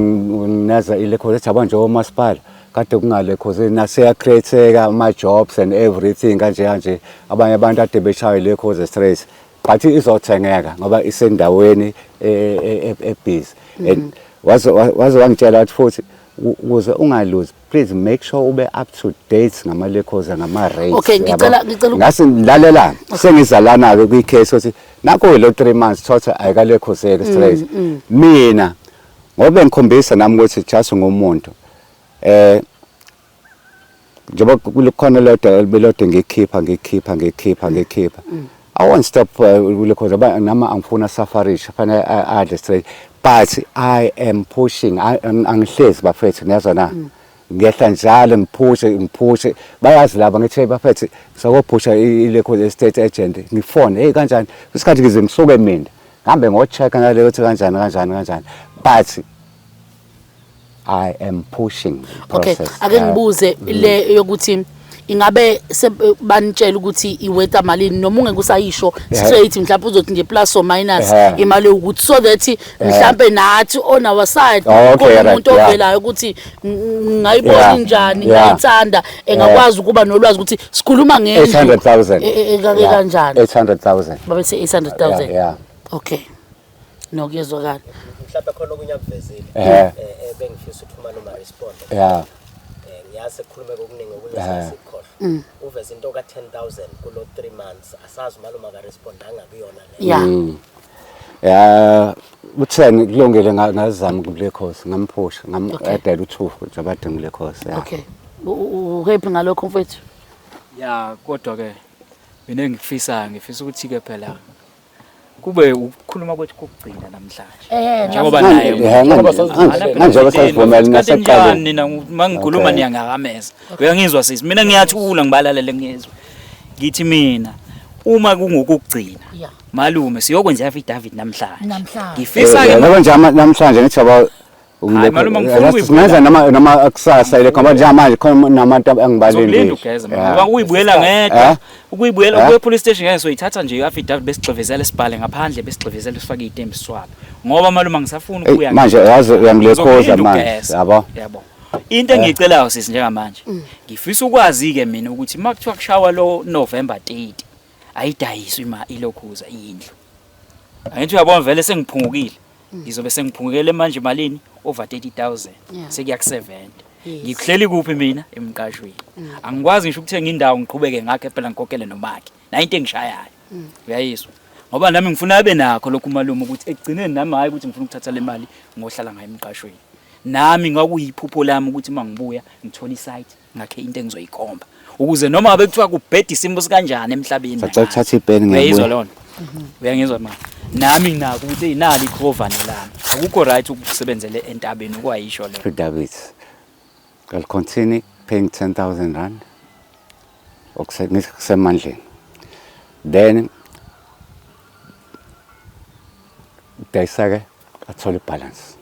ilekho ethi yabo nje omasipala kade kungale cause nasiya create ama jobs and everything kanje kanje, abanye abantu ade beshaywe le cause straight, but izothengeka ngoba isendaweni ebusy. And waze wangitshela ukuthi futhi ukuze ungaluzi, please make sure ube up to date ngama-lekhoza, ngama-rates. Okay, ngicela Ngase ngilalela sengizalana-ke kwi-case ukuthi nakho lo 3 months thotha ayikalekhozeki straight. Mina ngoba ngikhombisa nami ukuthi just ngumuntu njengoba kukhona lodwa belode ngikhipha ngikhipha ngikhipha ngikhipha, I won't stop kulekho ngoba nami angifuna sufferisha, fanele adle straight, but I am pushing. Angihlezi bafethu, niyazwa na, ngiyehla njalo ngiphushe ngiphushe. Bayazi laba, ngithi, "Hey bafethu, sakophusha ilekho estate agent." Ngifone, "Hey, kanjani?" Isikhathi ngize ngisuke mina ngihambe ngo-check ngale ukuthi kanjani kanjani kanjani, but I am pushing the process. Ake ngibuze le yokuthi ingabe banitshela ukuthi iweta malini, noma ungeke usayisho straight, mhlawumbe uzothi nje plus or minus imali yokuthi, so that mhlawumbe nathi on our side khona umuntu ovelayo ukuthi ngayibona injani, ngayithanda, engakwazi ukuba nolwazi ukuthi sikhuluma ngendlu 800,000. Ekake kanjani. 800,000. Babethi 800,000? Yeah. Okay, no, kuyezwakala. Mhlawumbe khona okunye akuvezile bengifisa ukuthi umalume respond. Ngiyazi kukhulume kokuningi, okunye sikhohlwa. Uveze into ka-10,000 kulo 3 months, asazi umalume akarespondanga kuyona le. Ya, u-10 kulungile, ngazama kule course, ngamphusha, ngam-addela u-2 nje abade kule course, yeah. Okay, uhappy ngalokho, mfethu? Ya, kodwa ke mina engikufisayo, ngifisa ukuthi ke phela kube ukukhuluma kwethu kokugcina namhlanje, njengoba naye Njengoba sasivumelene nasekuqaleni. Nina mangikhuluma niyangakameza. Uyangizwa sisi? Mina ngiyathula, ngibalalele, ngizwe. Ngithi mina uma kungokugcina, malume, siyokwenza i-affidavit namhlanje. Namhlanje. Ngifisa ke Yabo nje namhlanje ngithi yabo Hayi, malume, ngifuna ukuyibuyela. Singenza noma kusasa ile, ngoba njengamanje khona nabantu Ngizokulinda engibalindile. ugeza mina, ngoba ukuyibuyela ngedwa, ukuyibuyela ukuya police station ngeke. Soyithatha nje i-affidavit, besigxivezele, sibhale ngaphandle, besigxivezele, sifake izitembu, siswabe, ngoba malume angisafuni Eyi, ukubuya. Manje yazi uyangilekhoza Ngizokulinda manje, ugeza. yabo. Yabo, into engiyicelayo sisi njengamanje, ngifisa ukwazi-ke mina ukuthi uma kuthiwa kushawa lo November 30, ayidayiswe ima ilokhuza indlu, angithi uyabona vele sengiphungukile, ngizobe sengiphungukele manje malini? Over 30,000. Sekuya ku-70. Ngikuhleli kuphi mina? Emqashweni. Angikwazi ngisho ukuthenga indawo ngiqhubeke ngakhe phela, ngikhokhele nomakhe nayo into engishayayo, uyayizwa? Ngoba nami ngifuna abe nakho lokhu umalume, ukuthi ekugcineni nami, hhayi ukuthi ngifuna ukuthatha le mali ngohlala ngayo emqashweni. Nami ngakuyiphupho lami ukuthi uma ngibuya ngithole isite, ngakhe into engizoyikhomba, ukuze noma ngabe kuthiwa kubheda isimo sikanjani emhlabeni. Sacela ukuthatha ipeni, Uyayizwa ngiyabuya. lona? Uyangizwa ma? Nami nginako ukuthi nali ikhovane lami. Akukho right ukusebenzele entabeni, okwayisho leyo. Affidavit. I'll continue paying 10,000 rand. Ngithi kusemandleni. Then dayisa-ke athole ibalance.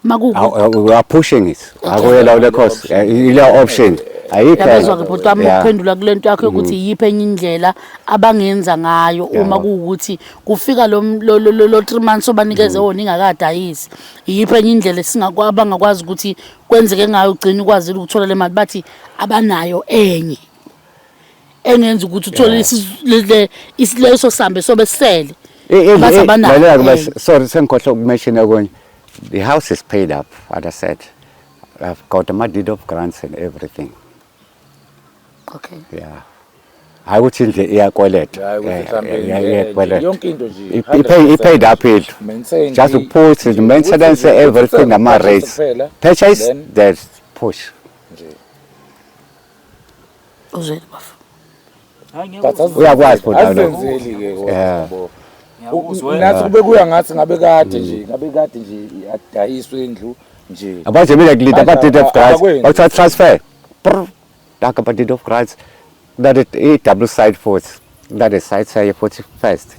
Makuku We are pushing it. Akuyela ule course. Ile option. Ayikho. Yabezwa ke bhuti wami Yeah. ukuphendula kule nto yakho yokuthi iyiphi enye indlela abangenza ngayo uma kuwukuthi kufika lo lo lo- lo lo 3 months obanikeze wona ingakadayisi. Iyiphi enye indlela esingakwa abangakwazi ukuthi kwenzeke ngayo ugcine ukwazile ukuthola le mali bathi abanayo enye engenza ukuthi uthole leso sambe sobe sisele. Bathi abanayo Lalela ke enye. sorry sengikhohlwa ukumention okunye. The house is paid up, as I said. I've got my deed of grants and everything. Okay. Yeah. Hayi ukuthi indlu iyakweleta. Hayi ukuthi mhlambe Iyakweleta. yonke into nje, I paid up indlu. Maintain Just to put the maintenance ukuthi nje everything ama purchase rates. kuphela, Purchase then- that push. nje. Uzwele bafo. Hayi, ngeke But uzwe. Uyakwazi futhi nalokho. azenzeli-ke kodwa, Yeah. yabo. Ngiyakuzwa. Nathi kube kuya ngathi ngabe kade nje ngabe kade nje adayiswe indlu nje Abaje mina kulinda Manje ama deed of grants. abakwenzi. Bathatha transfer. Prr. Taka ama deed of grants. That it i double side futhi. That is side side futhi first.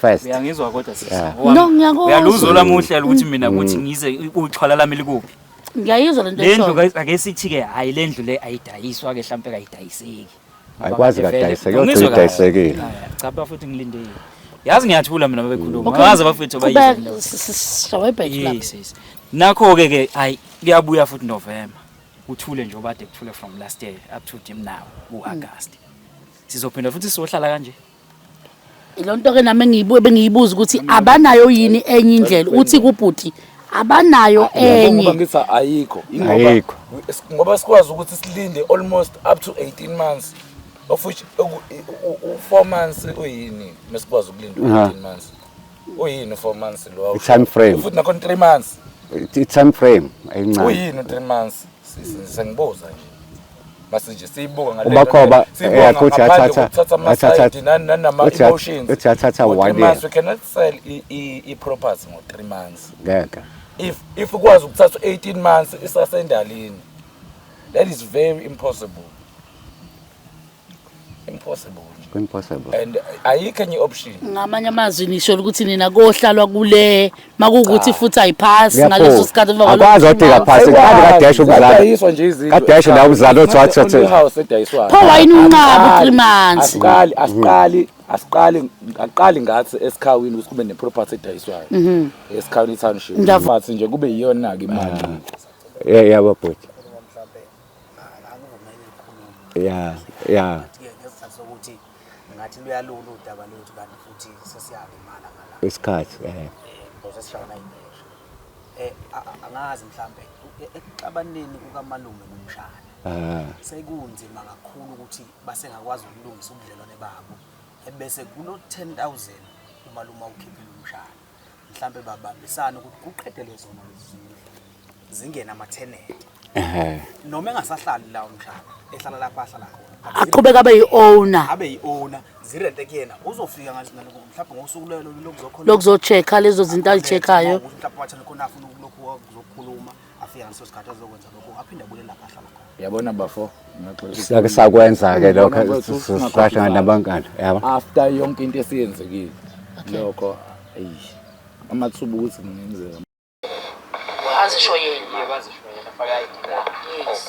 First. Uyangizwa kodwa sisi. Yeah. Owami- No, ngiyakuzwa. Uyaluzwa lami uhlelo ukuthi mina ukuthi ngize uxhwala lami likuphi. Ngiyayizwa lento Le ndlu eshoyo. ake sithi ke hayi le ndlu le ayidayiswa ke mhlambe kayidayiseki. Ayikwazi Ngoba kade vele- kadayiseka, yodwa Ungizwe kahle. idayisekile. Hayi, Cha bafethu ngilindile. Yazi ngiyathula mina bekhuluma. Okay. Ngazi bafethu Qhubeka, abayizwe. sishawebheke lapha. Yes, yes. Nakho ke ke hayi kuyabuya futhi November. Uthule nje obade kuthule from last year up to dim now ku-August. Sizophinda futhi sizohlala kanje. Ilo nto ke nami engiyibuye bengiyibuza ukuthi abanayo yini enye indlela uthi kubhuti abanayo Yabo ngoba enye ngithi ayikho Ingoba- Ayikho. ngoba sikwazi ukuthi silinde almost up to 18 months of which u-4 months uyini mesikwazi ukulinda u-18 months uyini u-4 months lo I-time frame. futhi nakhona 3 months I time frame ayincane. uyini u-3 months sengibuza nje mase nje siyibuka ngale Ubakhoba, siyibuka eh, ukuthi ngaphandle athatha- kokuthatha athatha- ama-side nanama-emotions uthi athatha Ngo-three one year. months, we cannot sell i-property ngo-3 months Ngeke. if ukwazi ukuthatha 18 months isasendalini that is very impossible impossible nje. Impossible. And ayikho enye option ngamanye amazwi nisho ukuthi nina kohlalwa kule makuwukuthi futhi ayiphasi Ngiyaphuka. ngaleso sikhathi emva kwalokho Akwazi odinga phasi kade kadesha umzali. Zadayiswa nje izindlu Kadesha la umzali othi wathi It's not the only house edayiswayo Pho wayini unqaba u-three months? asiqali asiqali asiqali aqali ngathi esikhawini ukuthi kube ne-property edayiswayo esikhawini township Ngiyavuma. but nje kube yiyona-ke imali Yeah, yabo bhuti. Yeah, yeah. ke ngesizathu sokuthi ngathi luyalula udaba lwethu kanti futhi sesiyalimala ngala Isikhathi eh. because sesishayana impesha angazi mhlambe ekuxabaneni kukamalume nomshana Ah. sekunzima kakhulu ukuthi basengakwazi ukulungisa ubudlelwane babo ebese kulo 10000 umalume awukhiphile umshana mhlambe babambisana ukuthi kuqedelwe zona lezi zindlu zingene ama-tenant Eh. noma engasahlali la umshana ehlala lapha ahlala khona aqhubeka abe yi-owner abe yi-owner zirente kuyena uzofika ngalokho mhlawumbe ngosuku lelo lokuzokhona lokuzo-check-a lezo zinto ayi-check-ayo mhlawumbe wathanda khona afuna ukulokhu kuzokhuluma afika ngaleso sikhathi azokwenza lokho aphinde abuyele lapha ahlala khona yabona bafo Sake sakwenza ke lokho sihlangana nabangani. Yabo. after yonke into esiyenzekile lokho eyi amathuba ukuthi kungenzeka azisho yena Yes.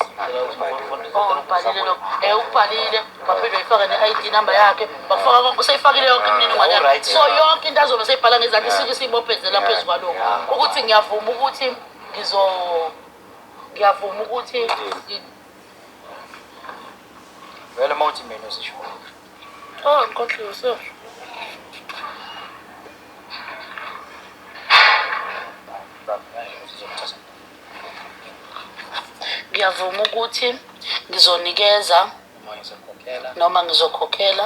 Oh, ubhalile lokho. Ubhalile waphinde wayifaka ne-ID number yakhe wakufaka konke useyifakile yonke imininingwane yakhe so yonke into azobe seyibhala ngezandla isuke isiyibophezela phezu kwalokho ukuthi ngiyavuma ukuthi ngizo ngiyavuma ukuthi Vele mawuthi mina usisho. oh ngikhohliwe so ngiyavuma ukuthi ngizonikeza noma ngizokhokhela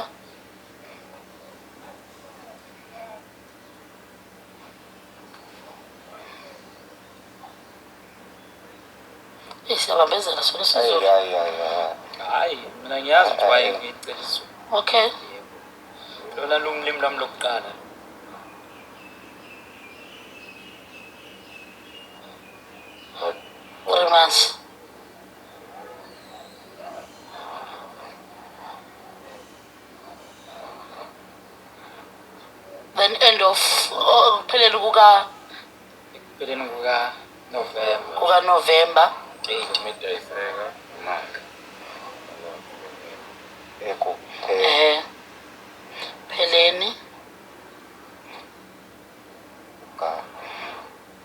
siyabambezela sona sizulu Hayi, mina ngiyazi ukuthi waye ngicela isiZulu. Okay. Lona lumlimi lwami lokuqala. Three months. Then end of oh, kuphelele kuka Ekupheleni kuka November kuka November. 8. Pheleni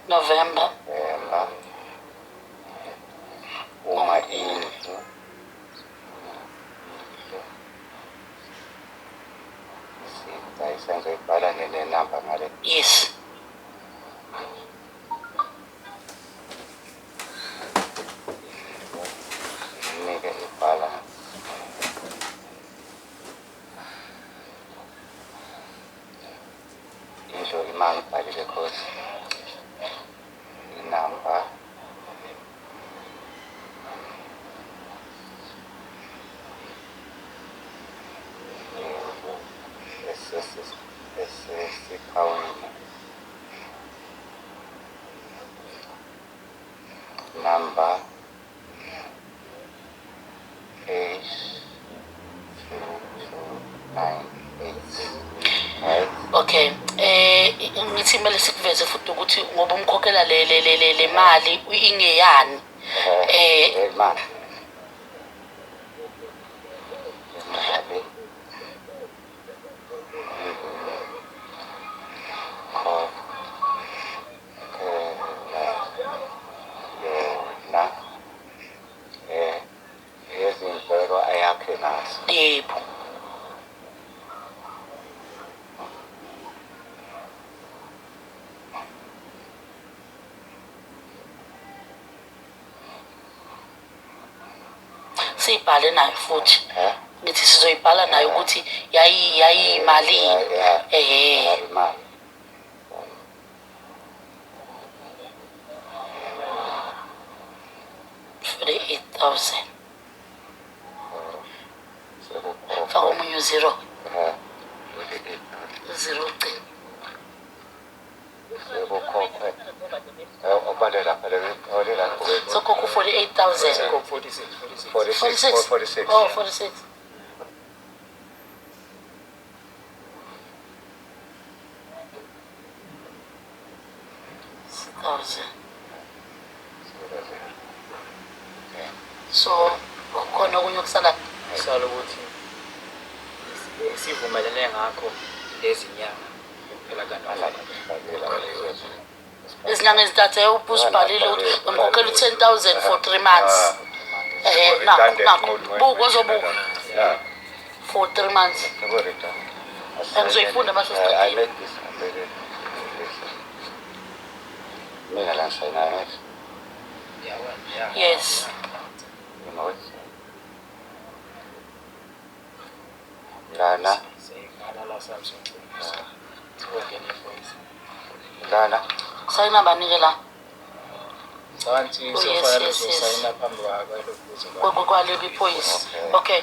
November uma indlu sengizoyibhala nenamba ngale. Yes. Nike ibhala indlu imali ibhalile khosi inamba esikhawini number H2298. Okay. Ngithi kumele sikuveze futhi ukuthi ngoba umkhokhela le le le le mali ingeyani. Imali. Yebo. Siyibhale nayo futhi. Ngithi sizoyibhala nayo ukuthi yayiyimalini. Imali. $48,000. Faka omunye u-zero. Zero ugcina. Sokhokha u-48,000. 46. 46. Oh, 46. Thousand. So, kukhona okunye okusala? Kusala ukuthi sivumelene ngakho lezi nyanga kuphela kaNovemba. Izinyanga ezintathu ubusibhalile ukuthi umkhokhela u-10,000 for 3 months. Nakho buka ozobuka for 3 months. Ngizoyifunda mase siqedile. Mina la ngisayinayo. Yes. Lana. Lana. Sayina bani ke la? Ngicabanga ukuthi sofana phambi kwalo kwaleli phoyisa. Okay.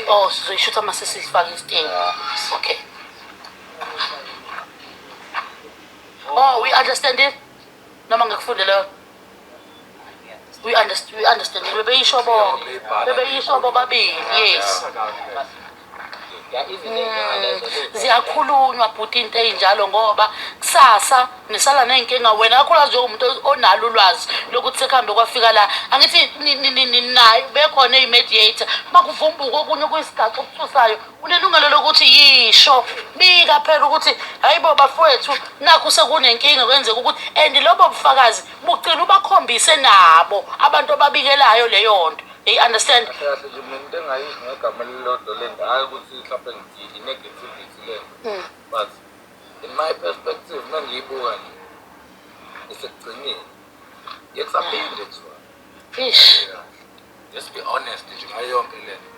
Oh, sizoyishutha mase sifake isiteng. Okay. Oh, we understand it. Noma ngikufunde leyo. We understand. Bebeyisho bonke. Bebeyisho bobabili. Yes. Ziyakhulunywa bhuti into ey'njalo ngoba kusasa nisala ney'nkinga wena kakhulukazi njengomuntu onalo ulwazi lokuthi sekuhambe kwafika la. Angithi nayo bekhona i-mediator makuvumbuka okunye okuyisigaxa okuthusayo unelungelo lokuthi yisho bika phela ukuthi hayibo bafowethu nakhu sekunenkinga kwenzeka ukuthi and lobo bufakazi bugcina ubakhombise nabo abantu ababikelayo leyo nto. They understand. Kahle nje mina into engayisho ngegama elilodwa lento hayi ukuthi mhlawumbe ngithi i-negativity lento but in my perspective mangiyibuka nje isekugcineni yekusaphinde kuthiwa. Ish. Let's be honest nje ngayo yonke lento.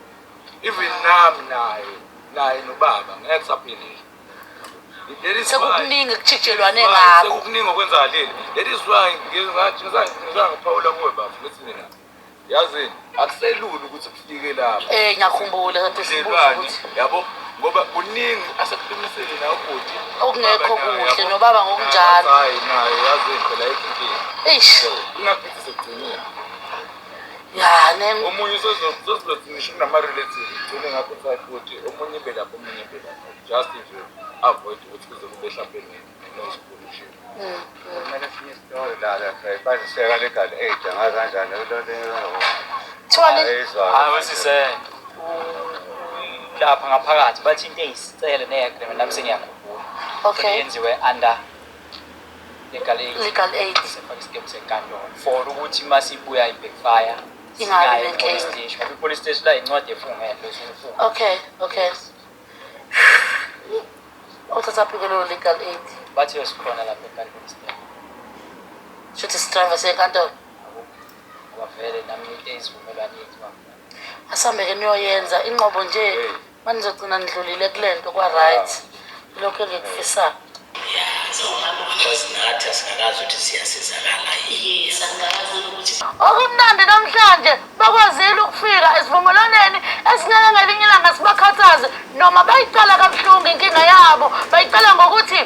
Even nami naye nobaba ngeke kusaphinde nje. Sekukuningi kujijelwane ngakho. Sekukuningi okwenzakalile. That is why ngizathi ngiphawula kuwe baba ngithi mina yazini akuselula ukuthi kufike lapha. Ngiyakhumbula kade sibuza ukuthi yabo ngoba kuningi asekuqinisele nawe ubhuti okungekho kuhle nobaba ngokunjalo. Hayi naye yazini phela inkinga. Eish. Ingakuthi sekugcinile. Ya ne omunye usezothi ngisho kunama relatives ugcine ngakho futhi omunye ibe lapho omunye ibe lapho just nje avoid ukuthi kuze kube mhlawumbe ne-noise pollution. Kumele sinye isitori la la bayiseka legal aid angazi kanjani lo. Thiwani? Hayi wesise lapha ngaphakathi bathi into eyisicelo ne-agreement nami sengiyakhumbula. Okay. Yenziwe under legal aid. Legal aid. Sifake isicelo senkantolo for ukuthi uma sibuya i-backfire Ingabi singayi nenkinga. e-police station. Ngoba i-police station la incwadi efungelwe usufunga. Okay, okay. Uthathaphi ke leyo legal aid? Bathi yosikhona lapha enkantolo station. Shuthi sidriver senkantolo. Ngoba vele nami into eyizivumelwano yethu. Asambe ke niyoyenza inqobo nje manizogcina nidlulile kule nto kwa-right. Lokho engikufisayo. Because nathi asingakazi ukuthi siyasizakala yini. Okumnandi namhlanje bakwazile ukufika esivumelwaneni esingeke ngelinye ilanga sibakhathaze noma bayiqala kabuhlungu inkinga yabo bayiqala ngokuthi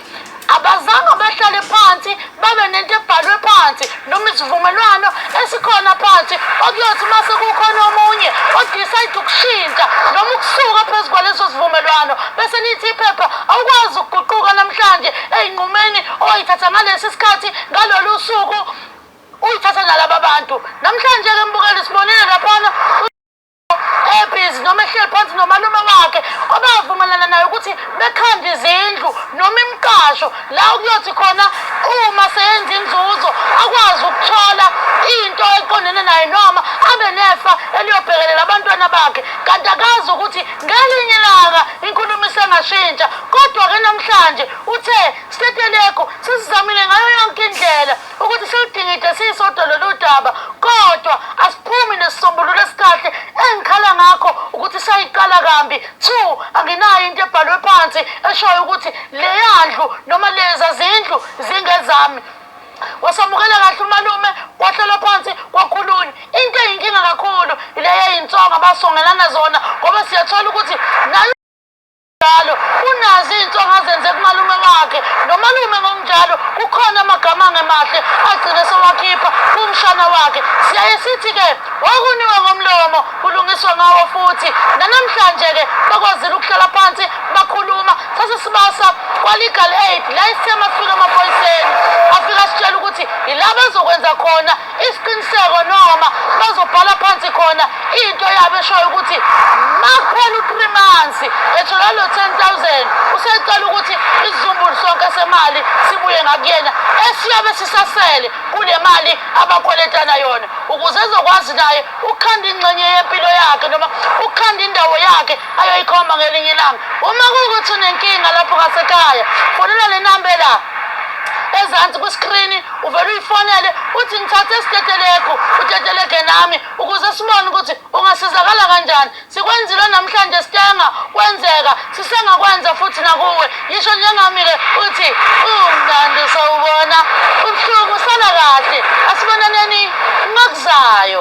abazange bahlale phansi babe nento ebhalwe phansi noma isivumelwano esikhona phansi okuyothi uma sekukhona omunye odecide ukushintsha noma ukusuka phezu kwaleso sivumelwano bese lithi iphepha awukwazi ukuguquka namhlanje ey'nqumeni oyithatha ngalesi sikhathi ngalolu suku uyithatha nalaba bantu namhlanje-ke mbukeli sibonile laphana ebhizi noma ehleli phansi nomalume wakhe obavumelana naye ukuthi bekhande izindlu noma imiqasho la okuyothi khona uma seyenza inzuzo akwazi ukuthola into eqondene naye noma abe nefa eliyobhekelela abantwana bakhe kanti akazi ukuthi ngelinye ilanga inkulumo isengashintsha kodwa-ke namhlanje uthe Stetelegu sesizamile ngayo yonke indlela ukuthi siludingide sisodwa lolu daba kodwa asiphumi nesisombululo esikahle engikhala ngakho ukuthi sayiqala kambi two anginayo into ebhalwe phansi eshoyo ukuthi leya ndlu noma leza zindlu zingezami wasamukela kahle umalume kwahlalwa phansi kwakhulunywa into eyinkinga kakhulu ileyo eyinsonga basongelana zona ngoba siyathola ukuthi nayo njalo unazo iy'nsongo azenze kumalume wakhe nomalume ngokunjalo kukhona amagama angemahle agcine sewakhipha kumshana wakhe siyaye sithi-ke wakuniwe ngomlomo kulungiswa ngawo futhi nanamhlanje-ke bakwazile ukuhlala phansi bakhuluma sase sibasa kwa-legal aid la isithema sifika emaphoyiseni afika sitshela ukuthi yila bazokwenza khona isiqiniseko noma bazobhala phansi khona into yabo eshoyo ukuthi makuphela u-three months ethola lo 10 000 usecela ukuthi isizumbulu sonke semali sibuye ngakuyena esiyobe sisasele kule mali abakweletana yona ukuze ezokwazi naye ukukhanda ingxenye yempilo yakhe noma ukukhanda indawo yakhe ayoyikhomba ngelinye ilanga uma kuwukuthi unenkinga lapho ngasekhaya fonela le namba la ezansi kwiskrini uvele uyifonele uthi ngithathe isitetelegu utetelege nami ukuze sibone ukuthi ungasizakala kanjani sikwenzile namhlanje sitenga kwenzeka sisengakwenza futhi nakuwe yisho njengami-ke uthi umnandi sawubona ubuhlungu sala kahle asibonaneni ngokuzayo.